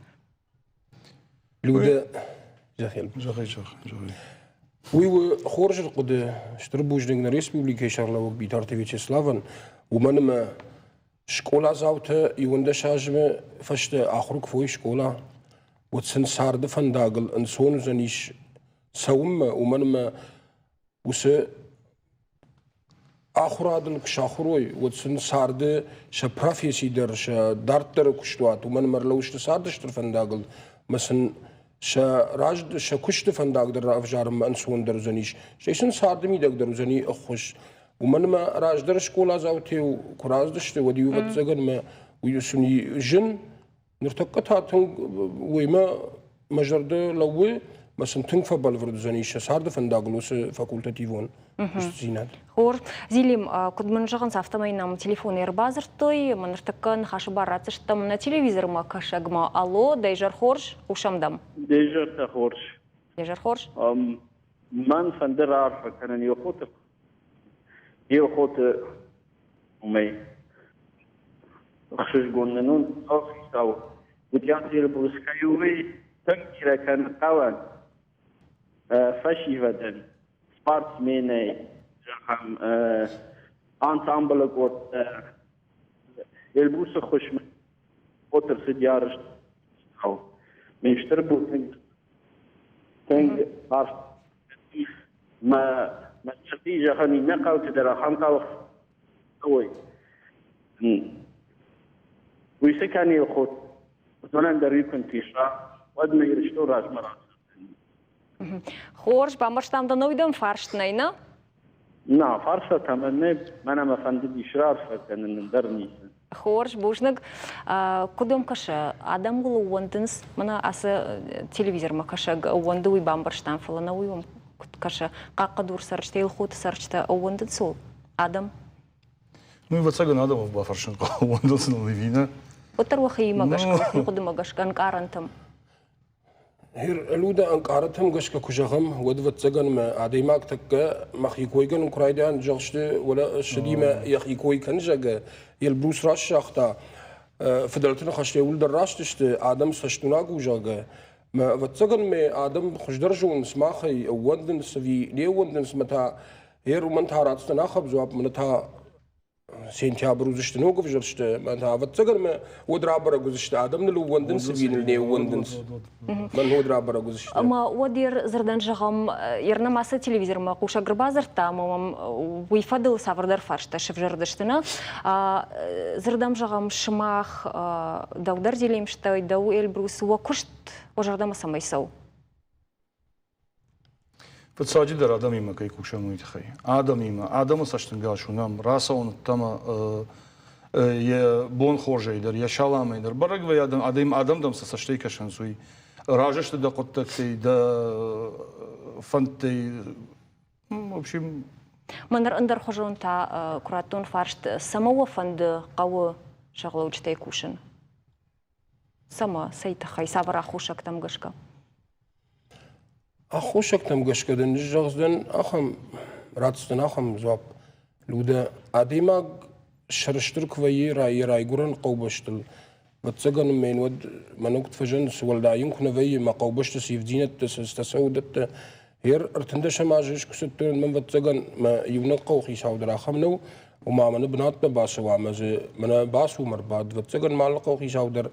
Speaker 2: Людӕ, зӕгъӕм.
Speaker 3: Зӕгъай, зӕгъай.
Speaker 2: Уый у хорз ӕрхъуыды, стыр бузныг нӕ республикӕйы сӕргълӕууӕг Битарты Вячеславӕн, уымӕн ӕмӕ скъоладзаутӕ 11 азы фӕстӕ ахуыр куы фой скъола, уӕд сын царды фӕндагыл ӕнцон уыдзӕнис цӕуынмӕ, уымӕн ӕмӕ уыцы ахуырадыл куы сахуыр уой, уӕд сын царды сӕ професси дӕр, сӕ дарддӕры куыстуат, уымӕн ӕмӕ ӕрлӕууысты царды стыр фӕндагыл, ӕмӕ сын сӕ раз сӕ куысты фӕндаг дӕр равзарынмӕ ӕнцондӕр уыдзӕнис, стӕй сын царды мидӕг дӕр уыдзӕни ӕххуыс. Уымӕн ӕмӕ раздӕр скъоладзаутӕ куы рацыдысты, уӕд-иу ӕвӕццӕгӕн мӕ уый сын зын. Ныртӕккӕ та тынг уыимӕ мӕ зӕрдӕ лӕууы, мӕ сын тынг фӕбӕлвырд уыдзӕнис сӕ царды фӕндагыл уыцы факультативон куыстдзинад.
Speaker 1: Хорз. Зилим, куыд мын зӕгъынц, афтӕмӕй нӕм телефонӕй ӕрбадзырдтой, ӕмӕ ныртӕккӕ ныхасы бар ратдзыстӕм нӕ телевизормӕ кӕсӕгмӕ. Алло, дӕ изӕр хорз, хъусӕм дӕм.
Speaker 12: Дӕ изӕртӕ хорз.
Speaker 1: Дӕ изӕр хорз.
Speaker 12: Мӕн фӕнды раарфӕ кӕнын Елхоты уымӕй ӕхсызгон нын у хицау Гуыдиаты Эльбрус кӕй у, уый тынг бирӕ кӕны хъӕуӕн фӕсивӕдӕн, спортсменӕй, зӕгъӕм, ансамблы къордтӕ. Эльбрусы ххуысмӕ ӕрцыди арӕзт Ме стыр бузныг тынг арф Мӕ мӕ зӕрди зӕгъӕн иннӕ хъӕуты дӕр ахӕм хъӕу ой. Уый цы кӕны Елхот? Уыдонӕн дӕр уый куы нтыса, уӕд нӕ Ирыстон размӕ рацӕудзӕн.
Speaker 1: Хорз, бамбӕрстам дӕ нӕуидӕм фарст нӕй, нӕ?
Speaker 12: На, фарстатӕ мӕ нӕ, мӕнӕ мӕ фӕндыдис раарфӕ кӕнын ӕндӕр ницы.
Speaker 1: Хорз, бузныг. Куыд уӕм кӕсы, адӕм уыл ӕууӕндынц? Мӕнӕ ацы телевизормӕ кӕсӕг ӕууӕнды, уый бамбӕрстам, фӕлӕ нӕ уый уӕм куыд кӕсы? Хъахъхъӕдур цӕрджытӕ, Елхоты цӕрджытӕ ӕууӕндынц уыл адӕм?
Speaker 3: Ну, ӕвӕццӕгӕн, адӕмы бафӕрсын хъӕуы, ӕууӕндынц ныл ӕви нӕ.
Speaker 1: Уӕддӕр уӕхиимӕ гӕсгӕ, уӕхи хъуыдымӕ гӕсгӕ, ӕнкъарӕнтӕм.
Speaker 2: Люда, ӕнкъарӕнтӕм гӕсгӕ куы зӕгъӕм, уӕд, ӕвӕццӕгӕн, мӕ адӕймаг тӕккӕ мӕхи койгӕнӕн куы райдайӕн, зӕгъсты, уӕлӕ ссыди мӕ йӕхи кой кӕн, зӕгъгӕ, Эльбрус раст загъта, фыдӕлты ныхӕстӕ иууылдӕр раст сты, адӕм цӕстуынаг у, зӕгъгӕ. Мӕ, ӕвӕццӕгӕн, мӕ адӕм хуыздӕр зонынц махӕй, ӕууӕндынц ӕви не ууӕндынц, мӕ та, ер уымӕн та ратдзӕн ахӕм дзуапп, мӕнӕ та сентябрь уыдзысты ног ӕвзӕрсты, мӕ та ӕвӕццӕгӕн мӕ уӕд рабӕрӕг уыдзысты, адӕм ныл ӕууӕндынц ӕви ныл не ууӕндынц. Мӕн уӕд рабӕрӕг уыдзысты.
Speaker 1: Ӕмӕ уӕд йе дзырдӕн зӕгъӕм, йе нӕм ацы телевизормӕ хъусӕг ӕрбадзырдта ӕмӕ мӕм уый фӕдыл цавӕрдӕр фарстӕ сывзӕрдысты, нӕ? Дзырдӕм зӕгъӕм, сымах дӕу дӕр Зелим стӕй дӕу Эльбрус, уӕ куыст уӕ зӕрдӕмӕ цӕмӕй цӕуы?
Speaker 3: Фыццаджыдӕр адӕмимӕ кӕй кусӕм, уый тыххӕй. Адӕмимӕ, адӕмы цӕстӕнгас уынӕм, рацӕуын ӕддӕмӕ йӕ бон хорзӕй дӕр, йӕ саламӕй дӕр. Бӕрӕг вӕййы адӕм, адӕм, адӕм дӕм цы цӕстӕй кӕсынц, уый. Разы сты дӕ хъуыддӕгтӕй, дӕ фӕндтӕй. В общем,
Speaker 1: Мӕн ӕндӕрхуызон та куы радтон фарст, цӕмӕ уӕ фӕнды хъӕуы сӕргълӕуджытӕй кусын? Цӕмӕ, цӕй тыххӕй, цавӕр аххосӕгтӕм гӕсгӕ?
Speaker 2: Аххосӕгтӕм гӕсгӕ дын зӕгъдзӕн ахӕм, ратдзӕн ахӕм дзуапп. Людӕ, адӕймаг сӕрыстыр куы вӕййы йӕ райгуырӕн хъӕубӕстыл, ӕвӕццӕгӕн мӕн уӕд мӕнӕ куыд фӕзӕгъынц, уӕлдай йын куы нӕ вӕййы, мӕ хъӕубӕсты цы ивддзинӕдтӕ, цы цӕуы, уыдӕттӕ. Ер 13 азы куы цыдтӕн, мӕн ӕвӕццӕгӕн мӕ иунӕг хъӕуыхицау дӕр ахӕм нӕу, ома мӕнӕ бынатмӕ бацӕуа ӕмӕ дзы мӕнӕ бацу мӕ ӕрбад. Ӕвӕццӕгӕн ма алы хъӕуыхицау дӕр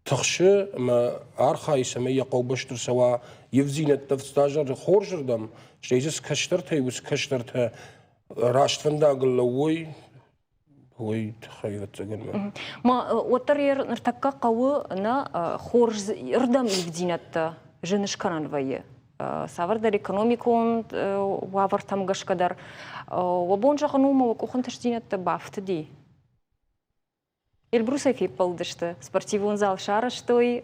Speaker 2: тыхсы ӕмӕ архайы, цӕмӕй йӕ хъӕубӕсты рцӕуа ивддзинӕдтӕ фыццаджы хорзырдӕм, стӕй дзы цы кӕстӕртӕй, уыцы кӕстӕртӕ раст фӕндагыл лӕууой, уый тыххӕй ӕвӕццӕгӕн.
Speaker 1: Ма уӕддӕр йӕ ныртӕккӕ хъӕуы нӕ хорз ӕрдӕм ивддзинӕдтӕ зын скӕнӕн вӕййы. Цавӕрдӕр экономикон уавӕртӕм гӕсгӕ дӕр. Уӕ бон зӕгъын у, ӕмӕ уӕ къухы ӕнтыстдзинӕдтӕ бафтыди? Эльбрусӕй феппӕлдысты, спортивон зал сарӕзтой,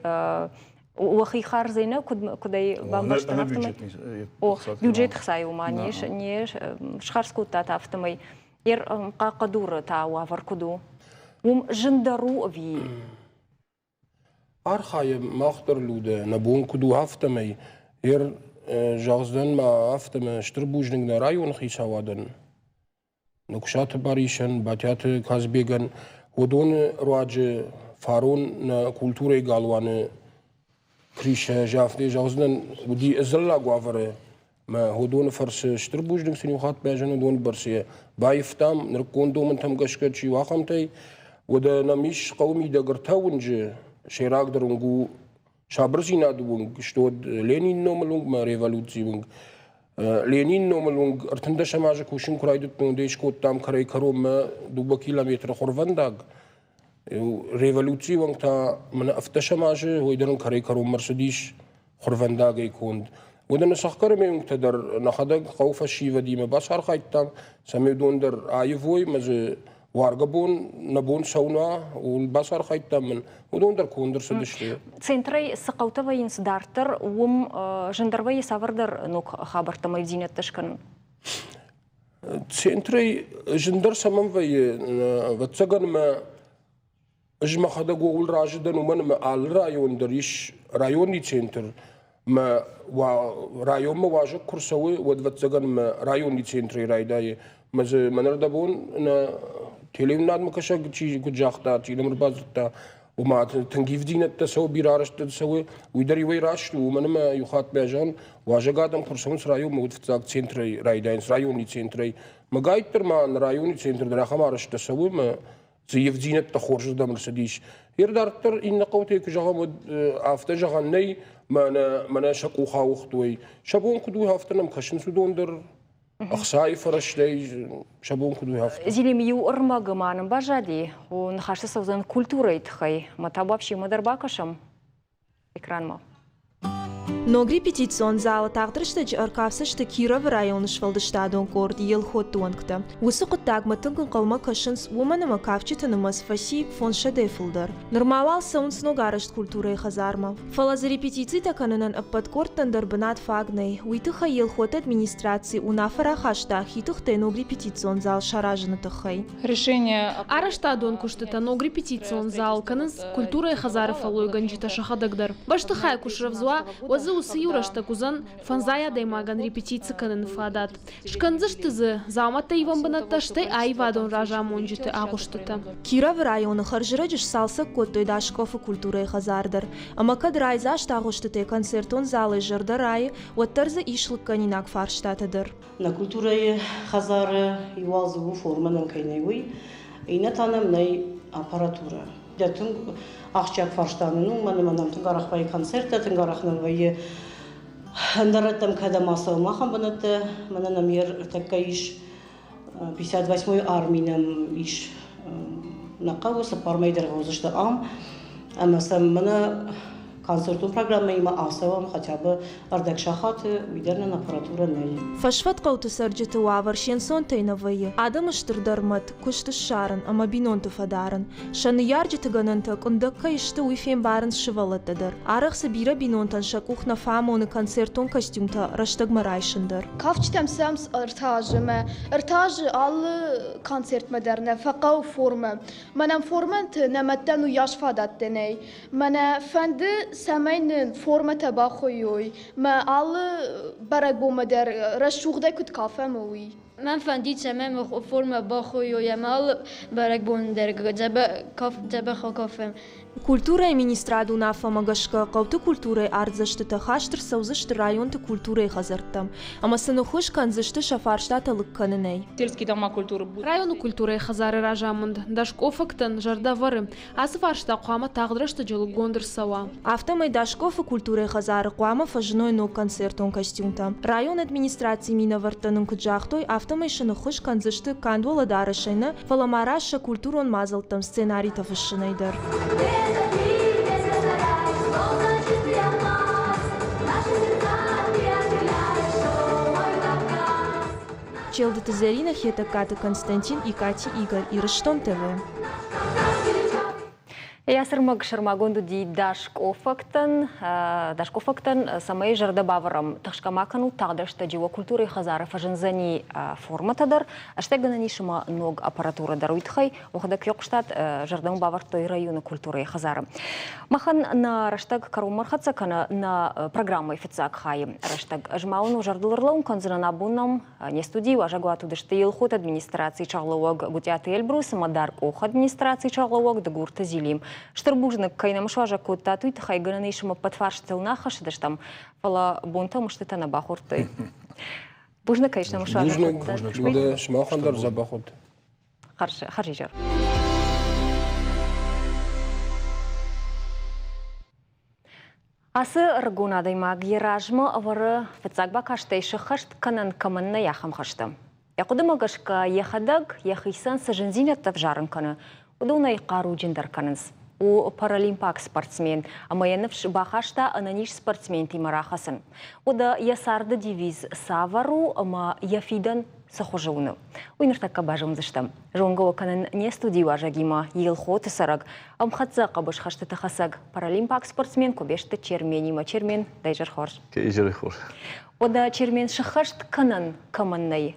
Speaker 1: уӕхи хардзӕй нӕ куыд куыдӕй бамбӕрстон, афтӕмӕй. О, бюджет хцайы уымӕ не схардз кодтат, афтӕмӕй. Ер Хъахъхъӕдуры та уавӕр куыд у? Уым зындӕр у ӕви?
Speaker 2: Архайӕм мах дӕр, Людӕ, нӕ бон куыд у, афтӕмӕй. Ер зӕгъдзӕн ма афтӕмӕ стыр бузныг нӕ районы хицауадӕн, Нуксаты Барисӕн, Батӕты Казбегӕн. Уыдоны руаджы фарон нӕ культурӕйы галуаны кризисӕ зӕгъдзӕн уыди ӕдзӕллаг уавӕры. Мӕ уыдоны фӕрцы стыр бузныг сын иу хатт бӕзын уыдоны бӕрцы йӕ баивтам, нырыккон домӕнтӕм гӕсгӕ чи у, ахӕмтӕй. Уӕдӕ нӕм ис хъӕуы мидӕг ӕртӕ уынджы. Сӕйрагдӕр уынг у Сабырдзинады уынг, сты Ленины номыл уынг мӕ революцийы уынг. Ленины номыл уынг 13-ӕм азы кусын куы райдыдтон, уӕд скодтам кӕрӕй-кӕронмӕ 2 километры хуырвӕндаг. Революцийы уӕнг та мӕнӕ 17-ӕм азы, уый дӕр ын кӕрӕй-кӕронмӕ ӕрцыдис хуырвӕндагӕй конд. Уыдоны цӕхгӕр уынгтӕ дӕр нӕхӕдӕг хъӕуы фӕсивӕдимӕ бацархайдтам, цӕмӕй уыдон дӕр аивой ӕмӕ дзы уаргӕ бон нӕ бон цӕуын уа, ууыл бацархайдтам мын. Уыдон дӕр конд ӕрцыдысты.
Speaker 1: Центрӕй цы хъӕутӕ вӕййынц дарддӕр, уым зындӕр вӕййы цавӕрдӕр ног хабӕрттӕ ӕмӕ ивдзинӕдтӕ скӕнын?
Speaker 2: Центрӕй зындӕр цӕмӕн вӕййы, ӕвӕццӕгӕн мӕ ӕз мӕхӕдӕг ууыл разы дӕн, уымӕн ӕмӕ алы район дӕр ис районный центр. Мӕ районмӕ уазӕг куы рцӕуы, уӕд, ӕвӕццӕгӕн, мӕ районный центрӕй райдайы. Мӕ дзы мӕнӕрдӕбон нӕ телеуынадмӕ кӕсӕг чи куыд загъта, чи нӕм ӕрбадзырдта, ома тынг ивдзинӕдтӕ цӕуы, бирӕ арӕзтад цӕуы, уый дӕр иуӕй раст у, уымӕн ӕмӕ иу хатт бӕзан уазӕг адӕм куы рцӕуынц районмӕ, уӕд фыццаг центрӕй райдайынц, районный центрӕй. Мӕгайддӕр ма районный центр дӕр ахӕм арӕзтӕ цӕуы, мӕ цы ивдзинӕдтӕ хорзырдӕм ӕрцыдис. Йе дарддӕр иннӕ хъӕутӕй куы зӕгъӕм, уӕд афтӕ зӕгъӕн нӕй, мӕнӕ, мӕнӕ сӕ къух ауыгътой. Сӕ бон куыд у, афтӕ нӕм кӕсынц уыдон дӕр. Ӕхцайы фӕрӕзтӕй сӕ бон куыд у, афтӕ.
Speaker 1: Зелим, иу ӕрмӕгы ма нын баззади, ныхасы цӕудзӕн культурӕйы тыххӕй. Мӕ та вообще дӕр бакӕсӕм экранмӕ.
Speaker 6: Ног репетицион залы тагъд рӕстӕджы ӕркафдзысты Кировы районы сфӕлдыстадон къорд Елхотты уӕнгтӕ. Уыцы хъуыддагмӕ тынг ӕнхъӕлмӕ кӕсынц, уымӕн ӕмӕ кафджыты нымӕц фӕци фондзсӕдӕй фылдӕр. Нырма уал цӕуынц ногарӕзт культурӕйы хӕдзармӕ. Фӕлӕ дзы репетицитӕ кӕнынӕн ӕппӕт къордтӕн дӕр бынат фаг нӕй. Уый тыххӕй Елхоты администраци уынаффӕ рахаста хи тыхтӕй ног репетицион зал саразыны тыххӕй.
Speaker 13: Решение Арӕзтадон куыстытӕ ног репетицион зал кӕнынц культурӕйы хӕдзары фӕллойгӕнджытӕ сӕхӕдӕг дӕр. Бӕстыхай куы срӕвдз уа, уӕд дзы уыцы иу рӕстӕг уыдзӕн фӕндзай адӕймагӕн репетици кӕныны фадат. Скӕндзысты дзы дзаумӕттӕ ивӕн бынӕттӕ, стӕй аивадон разамонджыты агъуыстытӕ.
Speaker 6: Кировы районы хӕрзӕрӕджы сцалцӕг кодтой Дашкъофы культурӕйы хӕдзар дӕр. Ӕмӕ кӕд райдзаст агъуыстытӕй концертон залӕй зӕрдӕ райы, уӕддӕр дзы ис лыггӕнинаг фарстатӕ дӕр.
Speaker 14: Нӕ культурӕйы хӕдзары иу уал дзы у формӕ нӕм кӕй нӕй, уый. Иннӕ та нӕм нӕй аппаратурӕ. Дӕ тынг ахсджиаг фарста нын у, уымӕн ӕмӕ нӕм тынг арӕх вӕййы концерттӕ, тынг арӕх нӕм вӕййы ӕндӕр рӕттӕм кӕдӕм ацӕуӕм, ахӕм бынӕттӕ. Мӕнӕ нӕм йе ртӕккӕ ис 58-й арми нӕм ис нӕ хъӕуы, цыппар мӕй дӕргъы уыдзысты ам. Ӕмӕ сӕм мӕнӕ концертон программӕимӕ ацӕуӕм хотя бы ӕрдӕг сахаты, уый дӕр нын аппаратурӕ нӕй.
Speaker 6: Фӕсфӕд хъӕуты цӕрджыты уавӕр се нцонтӕй нӕ вӕййы. Адӕмы стырдӕр мӕт, куыст ссарын ӕмӕ бинонты фӕдарын. Сӕ ныййарджыты гӕнӕнтӕ къуындӕг кӕй сты, уый фембарынц сывӕллӕттӕ дӕр. Арӕх дзы бирӕ бинонтӕн сӕ къух нӕ фӕамоны концертон костюмтӕ рӕстӕгмӕ райсын дӕр.
Speaker 15: Кафджытӕм сӕм ӕртӕ азы ӕмӕ ӕртӕ азы алы концертмӕ дӕр нӕ фӕхъӕуы формӕ. Мӕнӕн формӕты нӕ мӕдтӕн уыйас фадӕттӕ нӕй. Мӕнӕ фӕнды, цӕмӕй нын формӕтӕ бахуыйой, мӕ алы бӕрӕгбонмӕ дӕр рӕсугъдӕй куыд кафӕм, уый.
Speaker 16: Мӕн фӕндид, цӕмӕй мӕ формӕ бахуыйой ӕмӕ алы бӕрӕгбон дӕр дзӕбӕх акафӕм.
Speaker 6: Культурӕйы министрады уынаффӕмӕ гӕсгӕ хъӕуты культурӕйы артдзӕстытӕ хаст ӕрцӕудзысты районты культурӕйы хӕдзӕрттӕм ӕмӕ сын ӕххуыс кӕндзысты сӕ фарстатӕ лыг кӕнынӕй.
Speaker 13: Районы культурӕйы хӕдзары разамынд дӕскъофӕгтӕн зӕрдӕ ӕвӕры, Ацы фарста хъуамӕ тагъд рӕстӕджы лыггонд ӕрцӕуа.
Speaker 6: Афтӕмӕй Дашкофы культурӕйы хӕдзары хъуамӕ фӕзыной ног концертон костюмтӕ. Районы администрацийы минӕвӕрттӕ нын куыд загътой, афтӕмӕй сын ӕххуыс кӕндзысты канд уӕлӕдарӕсӕй нӕ, фӕлӕ ма раст сӕ культурон мадзӕлттӕм сценаритӕ фыссынӕй дӕр. Челдыты Зӕринӕ, Хетӕгкаты Константин, Икъати Игорь, Ирыстон ТВ.
Speaker 1: Йӕ сӕрмаг сӕрмагонд уыди дӕскъофӕгтӕн, дӕскъофӕгтӕн, цӕмӕй зӕрдӕ бавӕрӕм, тыхсгӕ ма кӕнут, тагъд рӕстӕджы уӕ культурӕйы хӕдзары фӕзындзӕни формӕтӕ дӕр, стӕй гӕнӕн ис ӕмӕ ног аппаратурӕ дӕр. Уый тыххӕй уӕхӕдӕг фехъуыстат, зӕрдӕ мын бавӕрдтой районы культурӕйы хӕдзары. Махӕн нӕ рӕстӕг кӕронмӕ ӕрхӕццӕ кӕны нӕ программӕйы фыццаг хайы рӕстӕг. Ӕз ма уын зӕрдыл ӕрлӕууын кӕндзынӕн, абон нӕм Не студийы уазӕгуат уыдысты Елхоты администрацийы сӕргълӕууӕг Гуытъиаты Эльбрус ӕмӕ Даркъохы администрацийы сӕргълӕууӕг Дыгурты Зилим. Стыр бузныг, кӕй нӕм суазӕг кодтат, уый тыххӕй гӕнӕн ис ӕмӕ ӕппӕт фарстытыл нӕ аххӕссыдыстӕм, фӕлӕ бонтӕ мыстытӕ нӕ бахордтой. Бузныг, кӕй нӕм суазӕг кодтат.
Speaker 2: Бузныг, сымахӕн дӕр дзӕбӕх уыд.
Speaker 1: Хӕрзизӕр. Ацы ӕрыгон адӕймаг йӕ размӕ ӕвӕры фыццаг бакастӕй сӕххӕст кӕнӕн кӕмӕн нӕй, ахӕм хӕстӕ. Йӕ хъуыдымӕ гӕсгӕ йӕхӕдӕг йӕхицӕн цы зындзинӕдтӕ ӕвзарын кӕны, уыдонӕй хъаруджындӕр кӕнынц. У паралимпаг спортсмен ӕмӕ йӕ ныфс бахаста ӕнӕниз спортсментимӕ рахӕцын. Уӕдӕ йӕ царды девиз цавӕр у ӕмӕ йӕ фидӕн цы хуызы уыны, уый ныртӕккӕ базондзыстӕм. Зонгӕ уӕ кӕнын не студийы уазӕгимӕ Елхоты цӕрӕг, ӕмхӕццӕ хъӕбысхӕстыты хӕцӕг, паралимпаг спортсмен Кобесты Черменимӕ. Чермен, дӕ изӕр хорз.
Speaker 17: Изӕры хорз.
Speaker 1: Уӕдӕ Чермен сыххӕст кӕнӕн кӕмӕн нӕй,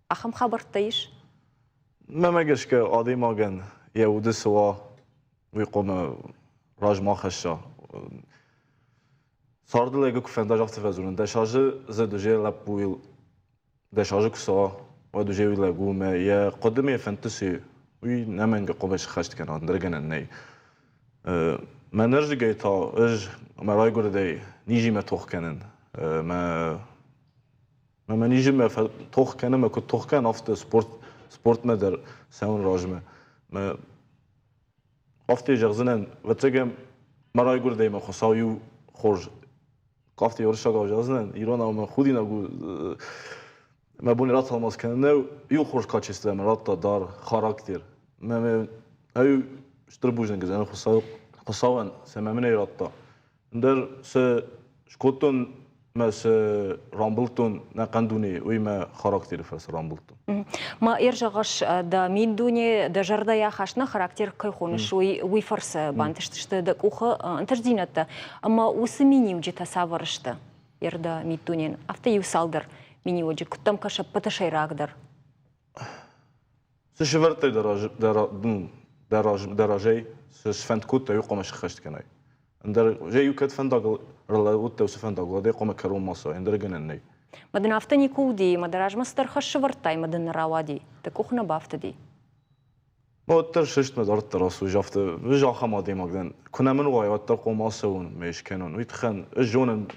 Speaker 1: ахӕм хабӕрттӕ ис?
Speaker 17: Мӕнмӕ гӕсгӕ адӕймагӕн йӕ уды цы уа, уый хъуамӕ размӕ хӕсса. Царды лӕгы куы фӕнда, афтӕ фӕдзурын, 10 азы дзы дызе лӕппуйыл 10 азы куы цӕуа, уӕд уже уый лӕг у ӕмӕ йӕ хъуыдымӕ йӕ фӕндты цы уый ӕнӕмӕнг хъуамӕ сыххӕст кӕна, ӕндӕр гӕнӕн нӕй. Мӕнӕрдыгӕй та ӕз мӕ райгуырдӕй низимӕ тох кӕнын. Мӕ мӕ низимӕ тох кӕнын ӕмӕ куыд тох кӕнын, афтӕ спорт спортмӕ дӕр цӕуын размӕ. Мӕ афтӕ зӕгъдзынӕн, ӕвӕццӕгӕн мӕ райгуырдӕй мӕ Хуыцау иу хорз Къафты уырыссагау зӕгъдзынӕн, иронау мӕ худинаг у, мӕ бон ратӕлмац кӕнын нӕу, иу хорз качество мӕ радта дар, характер. Мӕ мӕ ӕй стыр бузныг уыдзӕн Хуыцау, Хуыцауӕн, цӕмӕ мын ӕй радта. Ӕндӕр цы скодтон мӕ цы рамбылдтон нӕхъӕн дунейы, уый мӕ характеры фӕрцы рамбылдтон.
Speaker 1: Ма ӕрзӕгъыс, дӕ миддуне, дӕ зӕрдӕйы ахаст нӕ характер кӕй хоныс, уый уый фӕрцы бантыстысты дӕ къухы ӕнтыстдзинӕдтӕ ӕмӕ уыцы миниуджытӕ цавӕр сты ер дӕ миддунен? Афтӕ иу цалдӕр миниуӕджы куыд дӕм кӕсы ӕппӕты сӕйрагдӕр?
Speaker 17: Цы сывӕрдтай дӕ разӕй, цы сфӕнд кодтай, уый хъуамӕ сыххӕст кӕнай. Ӕндӕр иу кӕд фӕндагыл ӕрлӕууыдтӕ уыцы фӕндагыл, уӕд ӕй хъуамӕ кӕронмӕ цӕуай, ӕндӕр гӕнӕн нӕй.
Speaker 1: Мӕ дын афтӕ никуы уыди, мӕ дӕ размӕ цыдӕр хӕс сӕвӕрдтай, мӕ дын нӕ рауади, дӕ къух нӕ бафтыди.
Speaker 17: Уӕддӕр сыстмӕ дарддӕр ацу, афтӕ ӕз ахӕм адӕймаг дӕн. Куы нӕ мын уай, уӕддӕр хъуамӕ ацӕуон, ме скӕнон. Уый тыххӕн ӕз зонын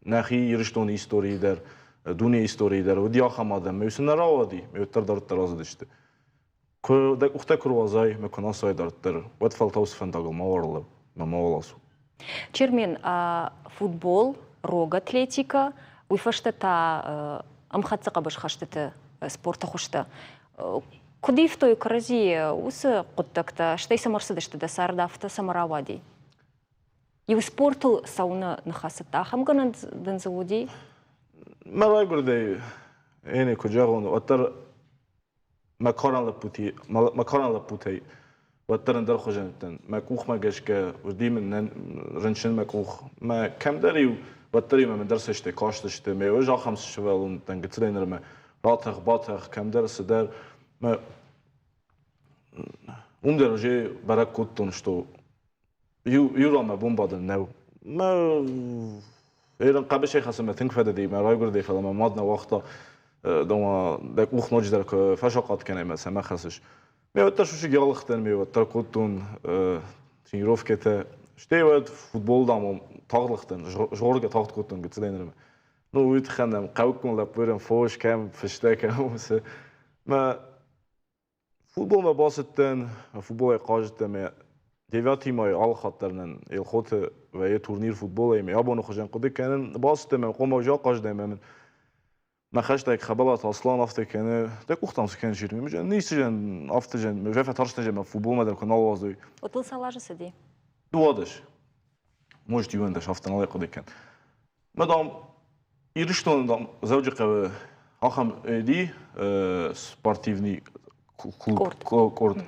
Speaker 17: нӕхи Ирыстоны историйы дӕр, дунейы историйы дӕр уыди ахӕм адӕм, ме сын нӕ рауади, ме уӕддӕр дарддӕр ацыдысты. Куы дӕ къухтӕ куы руадзай ӕмӕ куы нацай дарддӕр, уӕд фӕлтау цы фӕндагыл ма ӕрлӕу ӕмӕ мауал ацу.
Speaker 1: Чермен, футбол, рог атлетикӕ, уый фӕстӕ та ӕмхӕццӕ хъӕбысхӕстыты спорты хуызтӕ. Куыд ивтой кӕрӕдзийы уыцы хъуыддӕгтӕ, стӕй цӕмӕ ӕрцыдысты дӕ цард, афтӕ цӕмӕ рауади? Иу спортыл цӕуыны ныхӕцыдтӕ, ахӕм гӕнӕн дын дзы уыди?
Speaker 17: Мӕ райгуырдӕй, эне куыд зӕгъон, уӕддӕр мӕ карӕн лӕппути, мӕ карӕн лӕппутӕй уӕддӕр ӕндӕр хуызӕн уыдтӕн. Мӕ къухмӕ гӕсгӕ уыди мын рынчын мӕ къух. Мӕ кӕмдӕр-иу, уӕддӕр-иу мӕм ӕндӕр цӕстӕй кастысты. Ме ӕз ахӕм сывӕллон уыдтӕн гыццылӕй нырмӕ. Ратӕх-батӕх, кӕмдӕр цыдӕр. Мӕ уым дӕр уже бӕрӕг кодтон, что иу иу ран мӕ бон бадын нӕу. Мӕ ерын хъӕбысӕй хӕцын мӕ тынг фӕдыди, мӕ райгуырдӕй, фӕлӕ мӕ мад нӕ уагъта, дома дӕ къух ноджыдӕр куы фӕсахъат кӕнай мӕ цӕмӕ хӕцыс. Ме уӕддӕр сусӕг алыгътӕн, ме уӕддӕр кодтон тренировкӕтӕ. Стӕй уӕд футбол дам тагъд лыгътӕн, згъоргӕ тагъд кодтон гыццылӕй нырмӕ. Ну, уый тыххӕн нӕм хъӕуккон лӕппуйӕн фос кӕм, фыстӕ кӕм, уыцы. Мӕ Футболмӕ бацыдтӕн, футболӕй хъазыдтӕн ӕмӕ девятимӕ алы хатт дӕр нын Елхоты вӕййы турнир футболӕй ӕмӕ абоны хуызӕн хъуыды кӕнын. Бацыдтӕн ӕмӕ хъуамӕ ӕз ахъазыдтӕн ӕмӕ мын мӕ хӕстӕг Хӕбӕлаты Аслан афтӕ кӕны, дӕ къухтӕм цы кӕныс, ницы зӕн, афтӕ зӕн, мӕ фӕтарстӕн зӕн, мӕ футболмӕ дӕр куы нал уадзой.
Speaker 1: Уыдыл цал азы цыди?
Speaker 17: 12. Может, 11, афтӕ нал хъуыды кӕн. Мӕ, дам, Ирыстоны, дам, Дзӕуджыхъӕуы ахӕм ди спортивный клуб, къорд.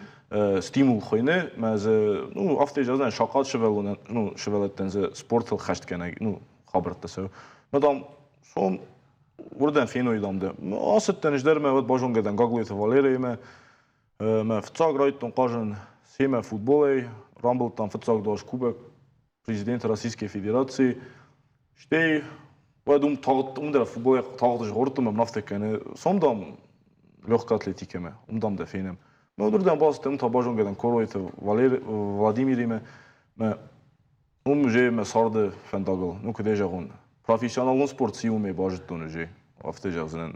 Speaker 17: стимул хуыйны, мӕ дзы, ну, афтӕ зӕгъдзӕн, сахъат сывӕллонӕн, ну, сывӕллӕттӕн дзы спортыл хӕстгӕнӕг, ну, хабӕрттӕ цӕуы. Мӕ, дам, сом уырдӕм феной, дам, дӕ. Ацыдтӕн ӕз дӕр мӕ уӕд базонгӕ дӕн Гаглойты Валерӕимӕ. Мӕ фыццаг райдыдтон хъазын семӕ футболӕй, рамбылдтам фыццаг дӕс кубок президент Российской Федерации. Стӕй уӕд уым тагъд, уым дӕр футболӕй тагъд згъордтон ӕмӕ афтӕ кӕны, цом, дам, легкая атлетикӕмӕ, уым, дам, дӕ фенӕм. Ну, уырдӕм бацыдтӕн, уым та базонгӕ дӕн Коройты Валер, Владимиримӕ. Мӕ уым уже мӕ царды фӕндагыл, ну, куыдӕй зӕгъон, профессионалон спорт цы уымӕй базыдтон уже, афтӕ зӕгъдзынӕн.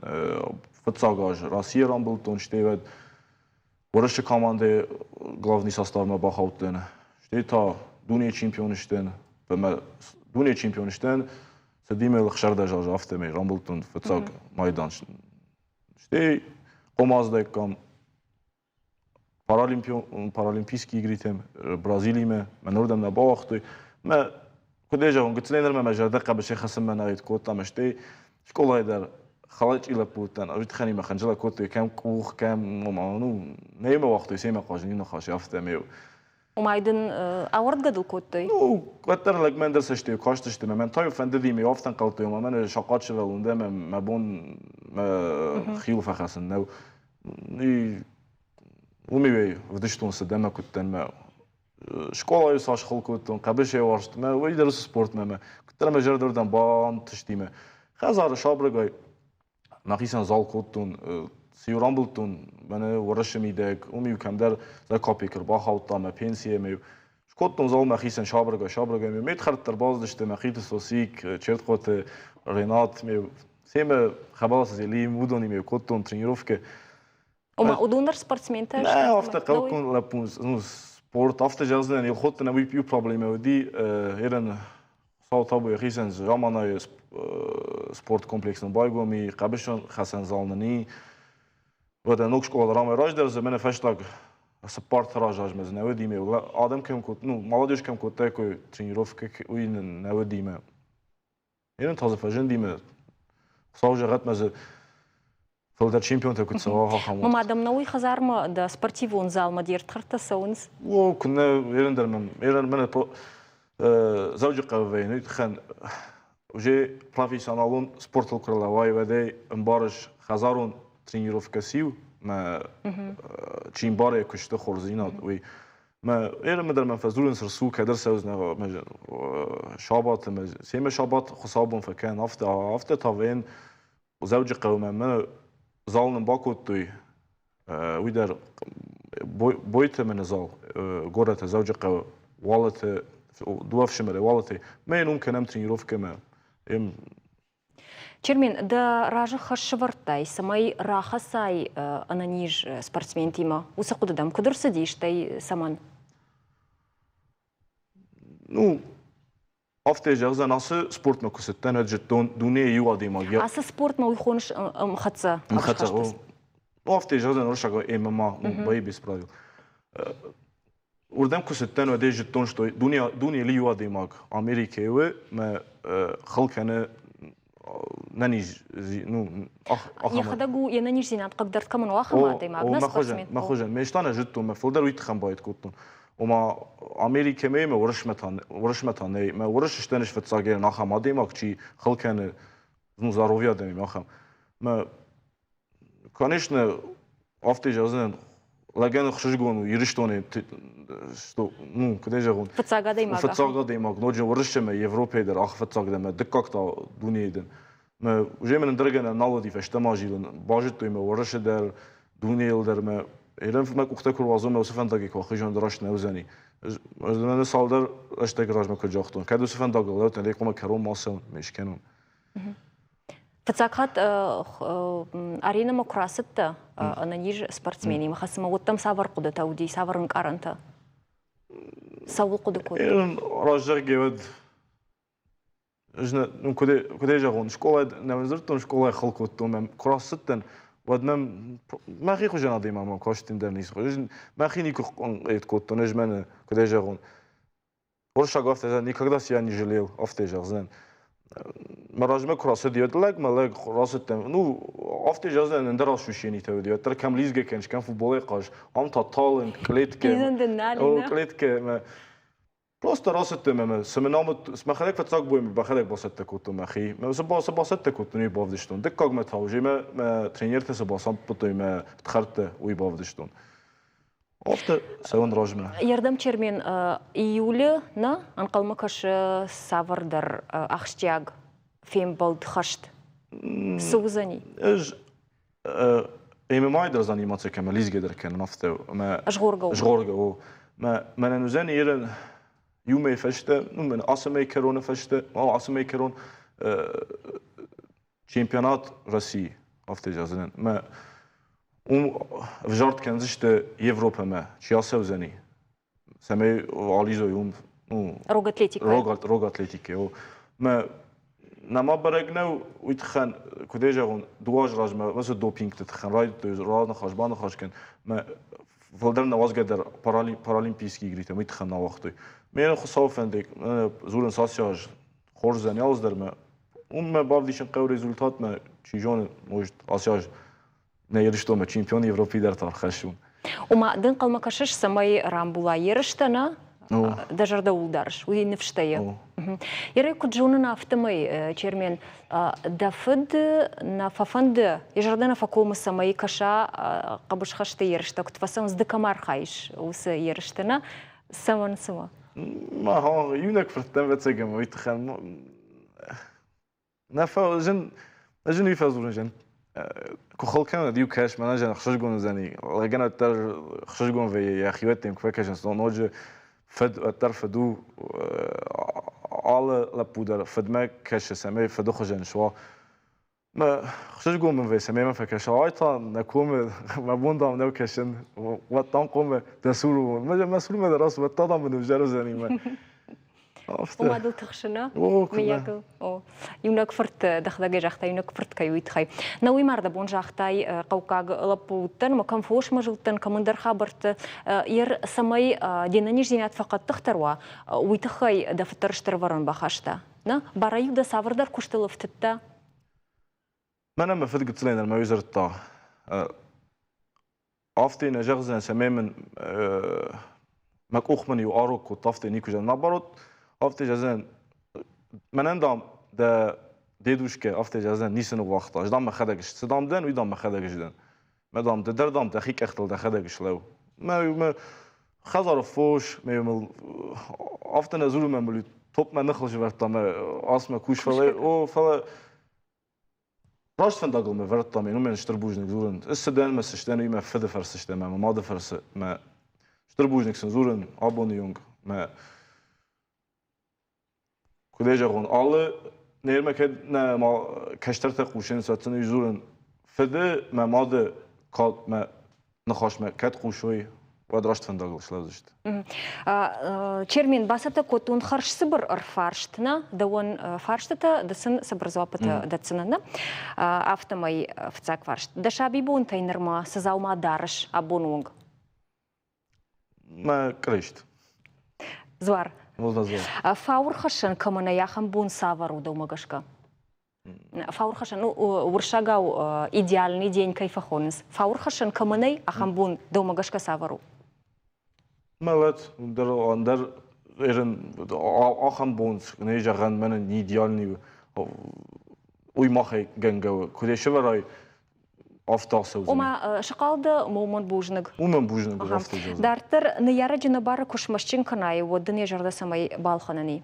Speaker 17: Фыццаг аз Россия рамбылдтон, стӕй уӕд Уӕрӕсе командӕйы главный составмӕ бахаудтӕн, стӕй та дунейы чемпион сдӕн. Ӕмӕ дунейы чемпион сдӕн, цыди мыл 16 азы, афтӕмӕй рамбылдтон фыццаг майдан. Стӕй хъомаздӕккам паралимпийские игрытӕм Бразилимӕ, мӕ нырдӕм нӕ бауагътой. Мӕ куыд ӕй зӕгъон, гыццылӕй нырмӕ мӕ зӕрдӕ хъӕбысӕй хӕцынмӕ нӕ кодта, ӕмӕ стӕй скъолайы дӕр халачъи лӕппу уыдтӕн, ӕвдихӕнимӕ хынджылӕг кодтой, кӕм къух, кӕм, ну, нӕ йемӕ уагътой семӕ хъазын, иу ныхасы афтӕ ӕмӕ
Speaker 1: Ома дын ауӕрдгӕ дыл кодтой?
Speaker 17: Ну, уӕддӕр лӕгмӕ ӕндӕр цӕстӕй кастысты мӕ. Мӕн та-иу фӕндыди, ме афтӕ ӕнхъӕлдтой, ома мӕнӕ сахъат сывӕллон дӕ, мӕ бон мӕ хиуыл фӕхӕцын нӕу. И уым-иу ӕвдыстон цы дӕ мӕ куыдтӕн мӕ скъолайы цас хыл кодтон, хъӕбысӕй уарзт мӕ, уый дӕр уыцы спортмӕ мӕ куыддӕр мӕ зӕрдӕрдӕм бантысти мӕ. Хӕдзары сабыргай мӕхицӕн зал кодтон, цы-иу рамбылдтон, мӕнӕ Уӕрӕсе мидӕг, уым-иу кӕмдӕр за копейк ӕрбахаудта мӕ пенсийӕ ӕмӕ-иу скодтон зал мӕхицӕн сабыргай, сабыргай. Ме мидхӕрдтӕ ӕрбацыдысты Мӕхъиты Сосик, Чертхъоты Ренат, ме семӕ Хӕбӕлаты Зелим, уыдонимӕ кодтон тренировкӕ.
Speaker 1: Ома уыдон дӕр спортсментӕ
Speaker 17: сты? Нӕ, афтӕ хъӕуккон лӕппу, ну, спорт, афтӕ зӕгъдзынӕн, Елхотты нӕ иу проблемӕ уыди, ерын Хуыцау табу йӕхицӕн заманайы спорткомплекс нын байгом и, хъӕбысӕн хӕцӕн зал нын и. Уӕдӕ ног скъола рамӕй раздӕр дзы мӕнӕ фӕстаг цыппар размӕ дзы нӕ уыди ме адӕм кӕм код, ну, молодежь кӕм кодтаиккой тренировкӕ, уый нын нӕ уыди мӕ. Ерын та дзы фӕзынди мӕ Хуыцау зӕгъӕд мӕ дзы фылдӕр чемпионтӕ куыд цӕуа, ахӕм.
Speaker 1: Мама, дӕм нӕ уый хӕдзармӕ дӕ спортивон залмӕ де рдхӕрдтӕ цӕуынц?
Speaker 17: О, куыннӕ, ерын дӕр мӕм, ерын мӕнӕ Дзӕуджыхъӕуы вӕййын, уый тыххӕн уже профессионалон спортыл куы ралӕууай, уӕдӕй ӕмбарыс хӕдзарон тренировкӕ циу, мӕ чи ӕмбары йӕ куысты хорздзинад, уый. Мӕ ерынмӕ дӕр мӕм фӕдзурынц рсу, кӕддӕр цӕудзынӕ мӕ сабаты, мӕ семӕ сабат хуыцаубон фӕкӕн, афтӕ, афтӕ та вӕййын Дзӕуджыхъӕумӕ мӕ зал нын бакодтой, уый дӕр Бойты мӕнӕ зал, горӕты Дзӕуджыхъӕуы Уалыты, дыууӕ ӕфсымӕры Уалыты. Мӕ йын уым кӕнӕм тренировкӕмӕ.
Speaker 1: Чермен, дӕ разы хӕс сӕвӕрдтай, цӕмӕй рахӕцай ӕнӕниз спортсментимӕ. Уыцы хъуыды дӕм куыд ӕрцыди, стӕй цӕмӕн?
Speaker 17: Ну, Афтӕ зӕгъдзӕн, ацы спортмӕ куы цыдтӕн, уӕд зыдтон, дунейы иу адӕймаг йӕ...
Speaker 1: Ацы спортмӕ уый хоныс ӕмхӕццӕ?
Speaker 17: Ӕмхӕццӕ, ну, афтӕ зӕгъдзӕн уырыссаг ММА, ну, бои без правил. Уырдӕм куы цыдтӕн, уӕд ӕй зыдтон, что дунейы иу адӕймаг Америкӕйы у, мӕ хыл кӕны нӕниз, ну,
Speaker 1: Йӕхӕдӕг у йе нӕниздзинад хъыгдард кӕмӕн у, ахӕм адӕймаг, нӕ спортсмен.
Speaker 17: Мӕ хуызӕн. Ме стан зыдтон, мӕ фылдӕр уый тыххӕн байд кодтон. Ома Америкӕмӕ ӕмӕ Уырысмӕ та Уырысмӕ та нӕй. Мӕ Уырыс стӕн ис фыццаг ахӕм адӕймаг, чи хыл кӕны, ну, здоровье адӕмимӕ ахӕм. Мӕ, конечно, афтӕ зӕгъдзынӕн, лӕгӕн ӕхсызгон у Ирыстоны, что, ну, куыдӕй зӕгъон?
Speaker 1: Фыццаг адӕймаг.
Speaker 17: Фыццаг адӕймаг, ноджы Уырысы ӕмӕ Европӕйы дӕр ах фыццаг дӕн, мӕ дыккаг та дунейы дӕн. Мӕ уже мын ӕндӕргӕнӕн нал уыди фӕстӕмӕ зилын. Базыдтой мӕ Уӕрӕсе дӕр, дунейыл дӕр мӕ Ерын мӕ къухтӕ куы руадзон, мӕ уыцы фӕндагӕй куы ахизон, раст нӕ уыдзӕни. Ӕз мӕнӕ цалдӕр рӕстӕг размӕ куыд загътон, кӕд уыцы фӕндагыл лӕудтӕн, ӕй хъуамӕ кӕронмӕ ацӕуын, ме скӕнон.
Speaker 1: Фыццаг хатт аренӕмӕ куы рацыдтӕ ӕнӕниз спортсменимӕ хӕцынмӕ, уӕд дӕм цавӕр хъуыдытӕ уыди, цавӕр ӕнкъарӕнтӕ? Цӕуыл хъуыды кодтай?
Speaker 17: Раззӕгъгӕ уӕд ӕз ну, куыдӕй зӕгъон, скъолайы нӕ дзырдтон, скъолайы хыл кодтон, мӕм куы рацыдтӕн, уӕд мӕм мӕхи хуызӕн адӕймаг мӕм кастин дӕр ницы. Ӕз мӕхи никуы хъуыд кодтон, ӕз мӕнӕ, куыдӕй зӕгъон, уырыссаг афтӕ никогда себя не жалел, афтӕ зӕгъдзынӕн. Мӕ размӕ куы рацыди, уӕд лӕг мӕ лӕг рацыдтӕн. Ну, афтӕ зӕгъдзӕн ӕндӕр ощущенитӕ уыди. Уӕддӕр кӕм лидзгӕ кӕныс, кӕм футболӕй хъаз, ам та талынг, кълеткӕ. О, кълеткӕ. Просто рацыдтӕн ӕмӕ цы мын амыд, мӕхӕдӕг фыццаг бон мӕхӕдӕг бацӕттӕ кодтон мӕхи. Мӕ цы бацӕттӕ кодтон, уый бавдыстон. Дыккагмӕ та уже мӕ мӕ тренертӕ цы бацамыдтой мӕ тхӕрдтӕ, уый бавдыстон. Афтӕ цӕуын размӕ.
Speaker 1: Ердӕм Чермен июлы нӕ ӕнхъӕлмӕ кӕсы цавӕрдӕр ахсджиаг фембӕлд хӕст. Цы уыдзӕни?
Speaker 17: Ӕз ММА-йы дӕр заниматься кӕмӕ лидзгӕ дӕр кӕнын афтӕ ӕмӕ
Speaker 1: Згъоргӕ у.
Speaker 17: Згъоргӕ у. Мӕ мӕнӕн уыдзӕн ерын иу мӕй фӕстӕ, ну мӕн ацы мӕй кӕроны фӕстӕ, ацы мӕй кӕрон чемпионат России афтӕ зӕгъдзынӕн. Мӕ уым ӕвзӕрд кӕндзысты Европӕмӕ, чи ацӕудзӕни, цӕмӕй алидзой уым ну,
Speaker 1: рог атлетикӕ.
Speaker 17: Рог, рог атлетикӕ. О. Мӕ нӕма бӕрӕг нӕу, уый тыххӕн, куыдӕй зӕгъон, дыууӕ азы размӕ уыцы допингты тыххӕн райдыдтой раныхас, баныхас кӕн. Мӕ фылдӕр нӕ уадзгӕ дӕр паралимпийские игрытӕм уый тыххӕн ауагътой. Ме Хуыцауы фӕндӕг, дзурынц ацы аз хорз дзӕнӕлдз дӕр мӕ уым мӕ бавдисын хъӕуы результатмӕ, чи зоны, может, ацы аз нӕ Ирыстонмӕ чемпион Европи дӕр та ӕрхӕссон.
Speaker 1: Ома, ды ӕнхъӕлмӕ кӕсыс, цӕмӕй рамбула ерыстӕ, нӕ? Дӕ зӕрдӕ ууыл дарыс, уый ныфстӕ Ерӕй куыд зонын, афтӕмӕй, Чермен, дӕ фыд нӕ фӕфӕнды, йӕ зӕрдӕ нӕ фӕкомы, цӕмӕй кӕса хъӕбысхӕсты ерыстӕ, куыд фӕцӕуынц, ды кӕм архайыс, уыцы ерысты, нӕ? Цӕмӕн цымӕ?
Speaker 17: Ма, иунӕг фырттӕн ӕвӕццӕгӕн уый тыххӕн Нӕ зын, зын уый фӕдзурын зын. Куы хыл кӕнӕд иу кӕс, мӕнӕ зын ӕхсызгон уыдзӕни. Лӕгӕн уӕддӕр ӕхсызгон вӕййы, йӕхиуӕттӕм куы фӕкӕсынц, ноджы фыд уӕддӕр фыд у. Алы лӕппу дӕр фыдмӕ кӕсы, цӕмӕй фыды хуызӕн суа. Мӕ ӕхсызгон мын вӕййы, цӕмӕй мӕ фӕкӕса. Ай та нӕ комы, мӕ бон дам нӕу кӕсын, уӕд дам хъомы дӕ цуры уон. Мӕ цурмӕ дӕр ацу, уӕд та дам мын ӕвзӕр уыдзӕни мӕ.
Speaker 1: Ома дыл тыхсына? Мыййаг о. Иунӕг фырт дӕхӕдӕг загъта, иунӕг фырт кӕй уый тыххӕй. Нӕ уый марды бон загътай, хъӕуккаг лӕппу уыдтӕн, мӕ кӕм фосмӕ зылдтӕн, кӕмӕндӕр хабӕртты. Ер цӕмӕй де нӕниздзинад фӕхъӕддыхдӕр уа, уый тыххӕй дӕ фыддӕр стыр ӕвӕрӕн бахаста. Нӕ, барӕй-иу дӕ цавӕрдӕр куыстыл ӕфтыдта?
Speaker 17: Мӕнӕ мӕ фыд гыццылӕй нырмӕ уый дзырдта. Афтӕ нӕ зӕгъдзынӕн, цӕмӕй мын мӕ къух мын иу арог кодта, афтӕ никуы зӕгъдзынӕн. Наоборот, афтӕ зӕгъдзынӕн, мӕнӕн, дам, дӕ дедушкӕ афтӕ зӕгъдзынӕн, ницы ныууагъта. Ӕз, дам, мӕхӕдӕг цы, дам, дӕн, уый, дам, мӕхӕдӕг сдӕн. Мӕ, дам, ды дӕр, дам, дӕхи къӕхтыл дӕхӕдӕг слӕу. Мӕ, мӕ хӕдзары фос, мӕ мыл афтӕ нӕ дзуры, мӕ мыл топ мӕ ныхыл сӕвӕрдта, мӕ ацмӕ кус, фӕлӕ, о, фӕлӕ Раст фӕндагыл мӕ вӕрдта ме номӕн стыр бузныг дзурын. Ӕз цы дӕн мӕ цы сдӕн, уый мӕ фыды фӕрцы сдӕн, мӕ мады фӕрцы. Мӕ стыр бузныг сын дзурын абоны онг. Мӕ куыдӕй зӕгъон, алы нермӕ кӕд нӕ ма кӕстӕртӕ хъусынц, уӕд сын уый дзурын, фыды мӕ мады кад мӕ ныхасмӕ кӕд хъусой, уӕд раст фӕндагыл слӕудзысты.
Speaker 1: Чермен, бацӕттӕ кодтон хӕрзцыбыр ӕрфарст, нӕ? Дӕуӕн фарстытӕ, ды сын цыбыр дзуаппытӕ дӕтдзынӕ, нӕ? Афтӕмӕй фыццаг фарст. Дӕ сабибонтӕй нырма цы дзаума дарыс абоны онг?
Speaker 17: Мӕ крест.
Speaker 1: Дзуар. Фауырхӕссӕн кӕмӕ нӕй, ахӕм бон цавӕр у дӕумӕ гӕсгӕ? Фаурхӕссӕн, ну, уырыссагау идеальный день кӕй фӕхонынц. Фаурхӕссӕн кӕмӕ нӕй, ахӕм бон дӕумӕ гӕсгӕ цавӕр у?
Speaker 17: Мӕлӕт, ӕндӕр ӕндӕр ерын ахӕм бон нӕй зӕгъӕн, мӕнӕн не идеальный уый махӕй гӕнгӕ у. Куыд сӕвӕрай, афтӕ ацӕудзӕни.
Speaker 1: Ома, сыхъал дӕ, уымӕн бузныг.
Speaker 17: Уымӕн бузныг, афтӕ зӕгъдзӕн.
Speaker 1: Дарддӕр ныййарӕджы нӕбары куы смӕстджын кӕнай, уӕд дын йӕ зӕрдӕ цӕмӕй балхӕнӕн и?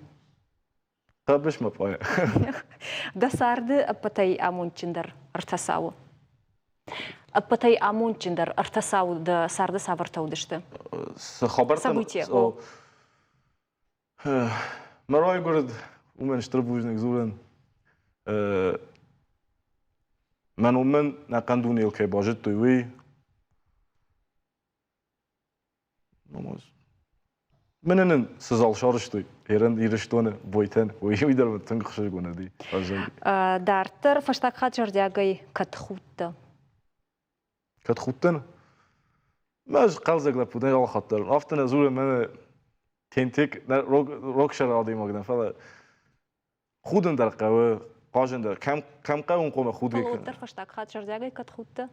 Speaker 17: Хъӕбысмӕ пъайы.
Speaker 1: Дӕ царды ӕппӕтӕй амондджындӕр ӕртӕ цауы. Ӕппӕтӕй амондджындӕр ӕртӕ цауы дӕ царды цавӕртӕ уыдысты?
Speaker 17: Цы хабӕрттӕ?
Speaker 1: Событие.
Speaker 17: Мӕ райгуырд, уымӕн стыр бузныг дзурын. Мӕ ном мын ӕнӕхъӕн дунейыл кӕй базыдтой, уый Мӕнӕ нын цы зал сарӕзтой Иран Ирыстоны бойтӕн, уый дӕр мын тынг ӕхсызгон уыди.
Speaker 1: Дарддӕр фӕстаг хатт зӕрдиагӕй кӕд худтӕ?
Speaker 17: Кӕд худтӕн? Мӕ ӕз хъӕлдзӕг лӕппу дӕн алы хатт дӕр. Афтӕ нӕ дзурын, мӕнӕ тентек, рог сӕр адӕймаг дӕн, фӕлӕ. Худын дӕр хъӕуы, хъазын дӕр. Кӕм, кӕм хъӕуын хъуамӕ худгӕ
Speaker 1: кӕнын? Фӕлӕ уӕддӕр фӕстаг хатт зӕрдиагӕй кӕд худтӕ?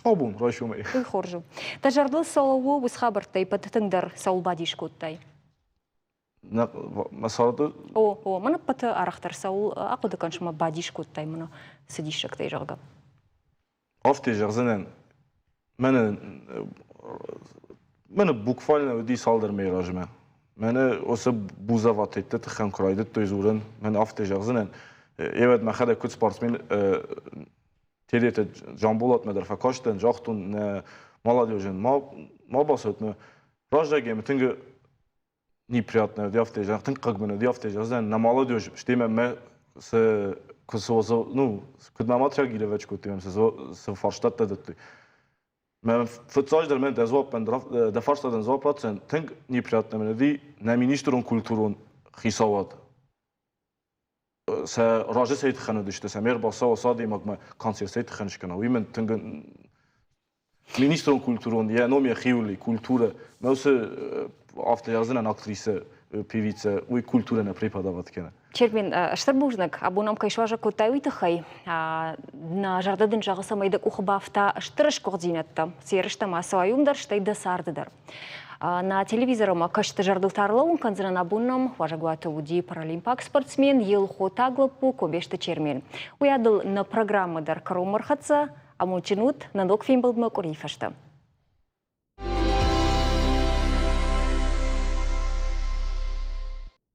Speaker 17: Абон, райсомӕй.
Speaker 1: Уый хорз у. Дӕ зӕрдыл цӕуыл у, уыцы хабӕрттӕй пӕт тынгдӕр цӕуыл бадис кодтай?
Speaker 17: Мӕ царды?
Speaker 1: О, о, мӕн ӕппӕты арӕхдӕр цӕуыл ахъуыды кӕныс ӕмӕ бадис кодтай мӕнӕ цы диссӕгтӕй, зӕгъгӕ?
Speaker 17: Афтӕ зӕгъдзынӕн, мӕнӕ мӕнӕ буквально уыди цалдӕр мӕйы размӕ. Мӕнӕ уыцы бузаватетты тыххӕн куы райдыдтой дзурын, мӕнӕ афтӕ зӕгъдзынӕн, ӕвӕд мӕхӕдӕг куыд спортсмен Тедеты Джамбулатмӕ дӕр фӕкастӕн, загътон нӕ молодежӕн, ма, ма бацӕут мӕ раззагӕй мӕ тынг неприятно уыди, афтӕ зӕгъ, тынг хъыг мын уыди, афтӕ зӕгъдзӕн, нӕ молодежь, стӕй мӕ мӕ цы куы цы ну, куыд мӕ ма отреагировать кодтой, цы, цы фарстатӕ дӕттой. Мӕ фыццаджыдӕр мӕн дӕ дзуаппӕн дӕ фарстатӕн дзуапп ратдзӕн, тынг неприятно мын уыди нӕ министрон культурон хицауад сӕ разы цӕй тыххӕн уыдысты, цӕмӕй ӕрбацӕуа цы адӕймагмӕ концерт цӕй тыххӕн скӕна, уый мын тынг министрон культурон, йӕ ном йӕхиуыл и, культурӕ. Мӕ уыцы афтӕ зӕгъдзынӕн актрисӕ, певица, уый культурӕ нӕ преподавать кӕны.
Speaker 1: Чермен, стыр бузныг, абон ӕм кӕй суазӕг кодтай, уый тыххӕй. Нӕ зӕрдӕ дын зӕгъы, цӕмӕй дӕ къухы бафта стыр сгуыхтдзинӕдтӕ, цы ерыстӕм ацӕуай, уым дӕр, стӕй дӕ царды дӕр. Нӕ телевизормӕ кӕсты зӕрдыл та ӕрлӕууын кӕндзынӕн, абон нӕм уазӕгуаты уыди паралимпаг спортсмен Елхотаг лӕппу Кобесты Чермен. Уый адыл нӕ программӕ дӕр кӕронмӕ ӕрхӕццӕ. Амондджын ут, нӕ ног фембӕлдмӕ къуырийы фӕстӕ.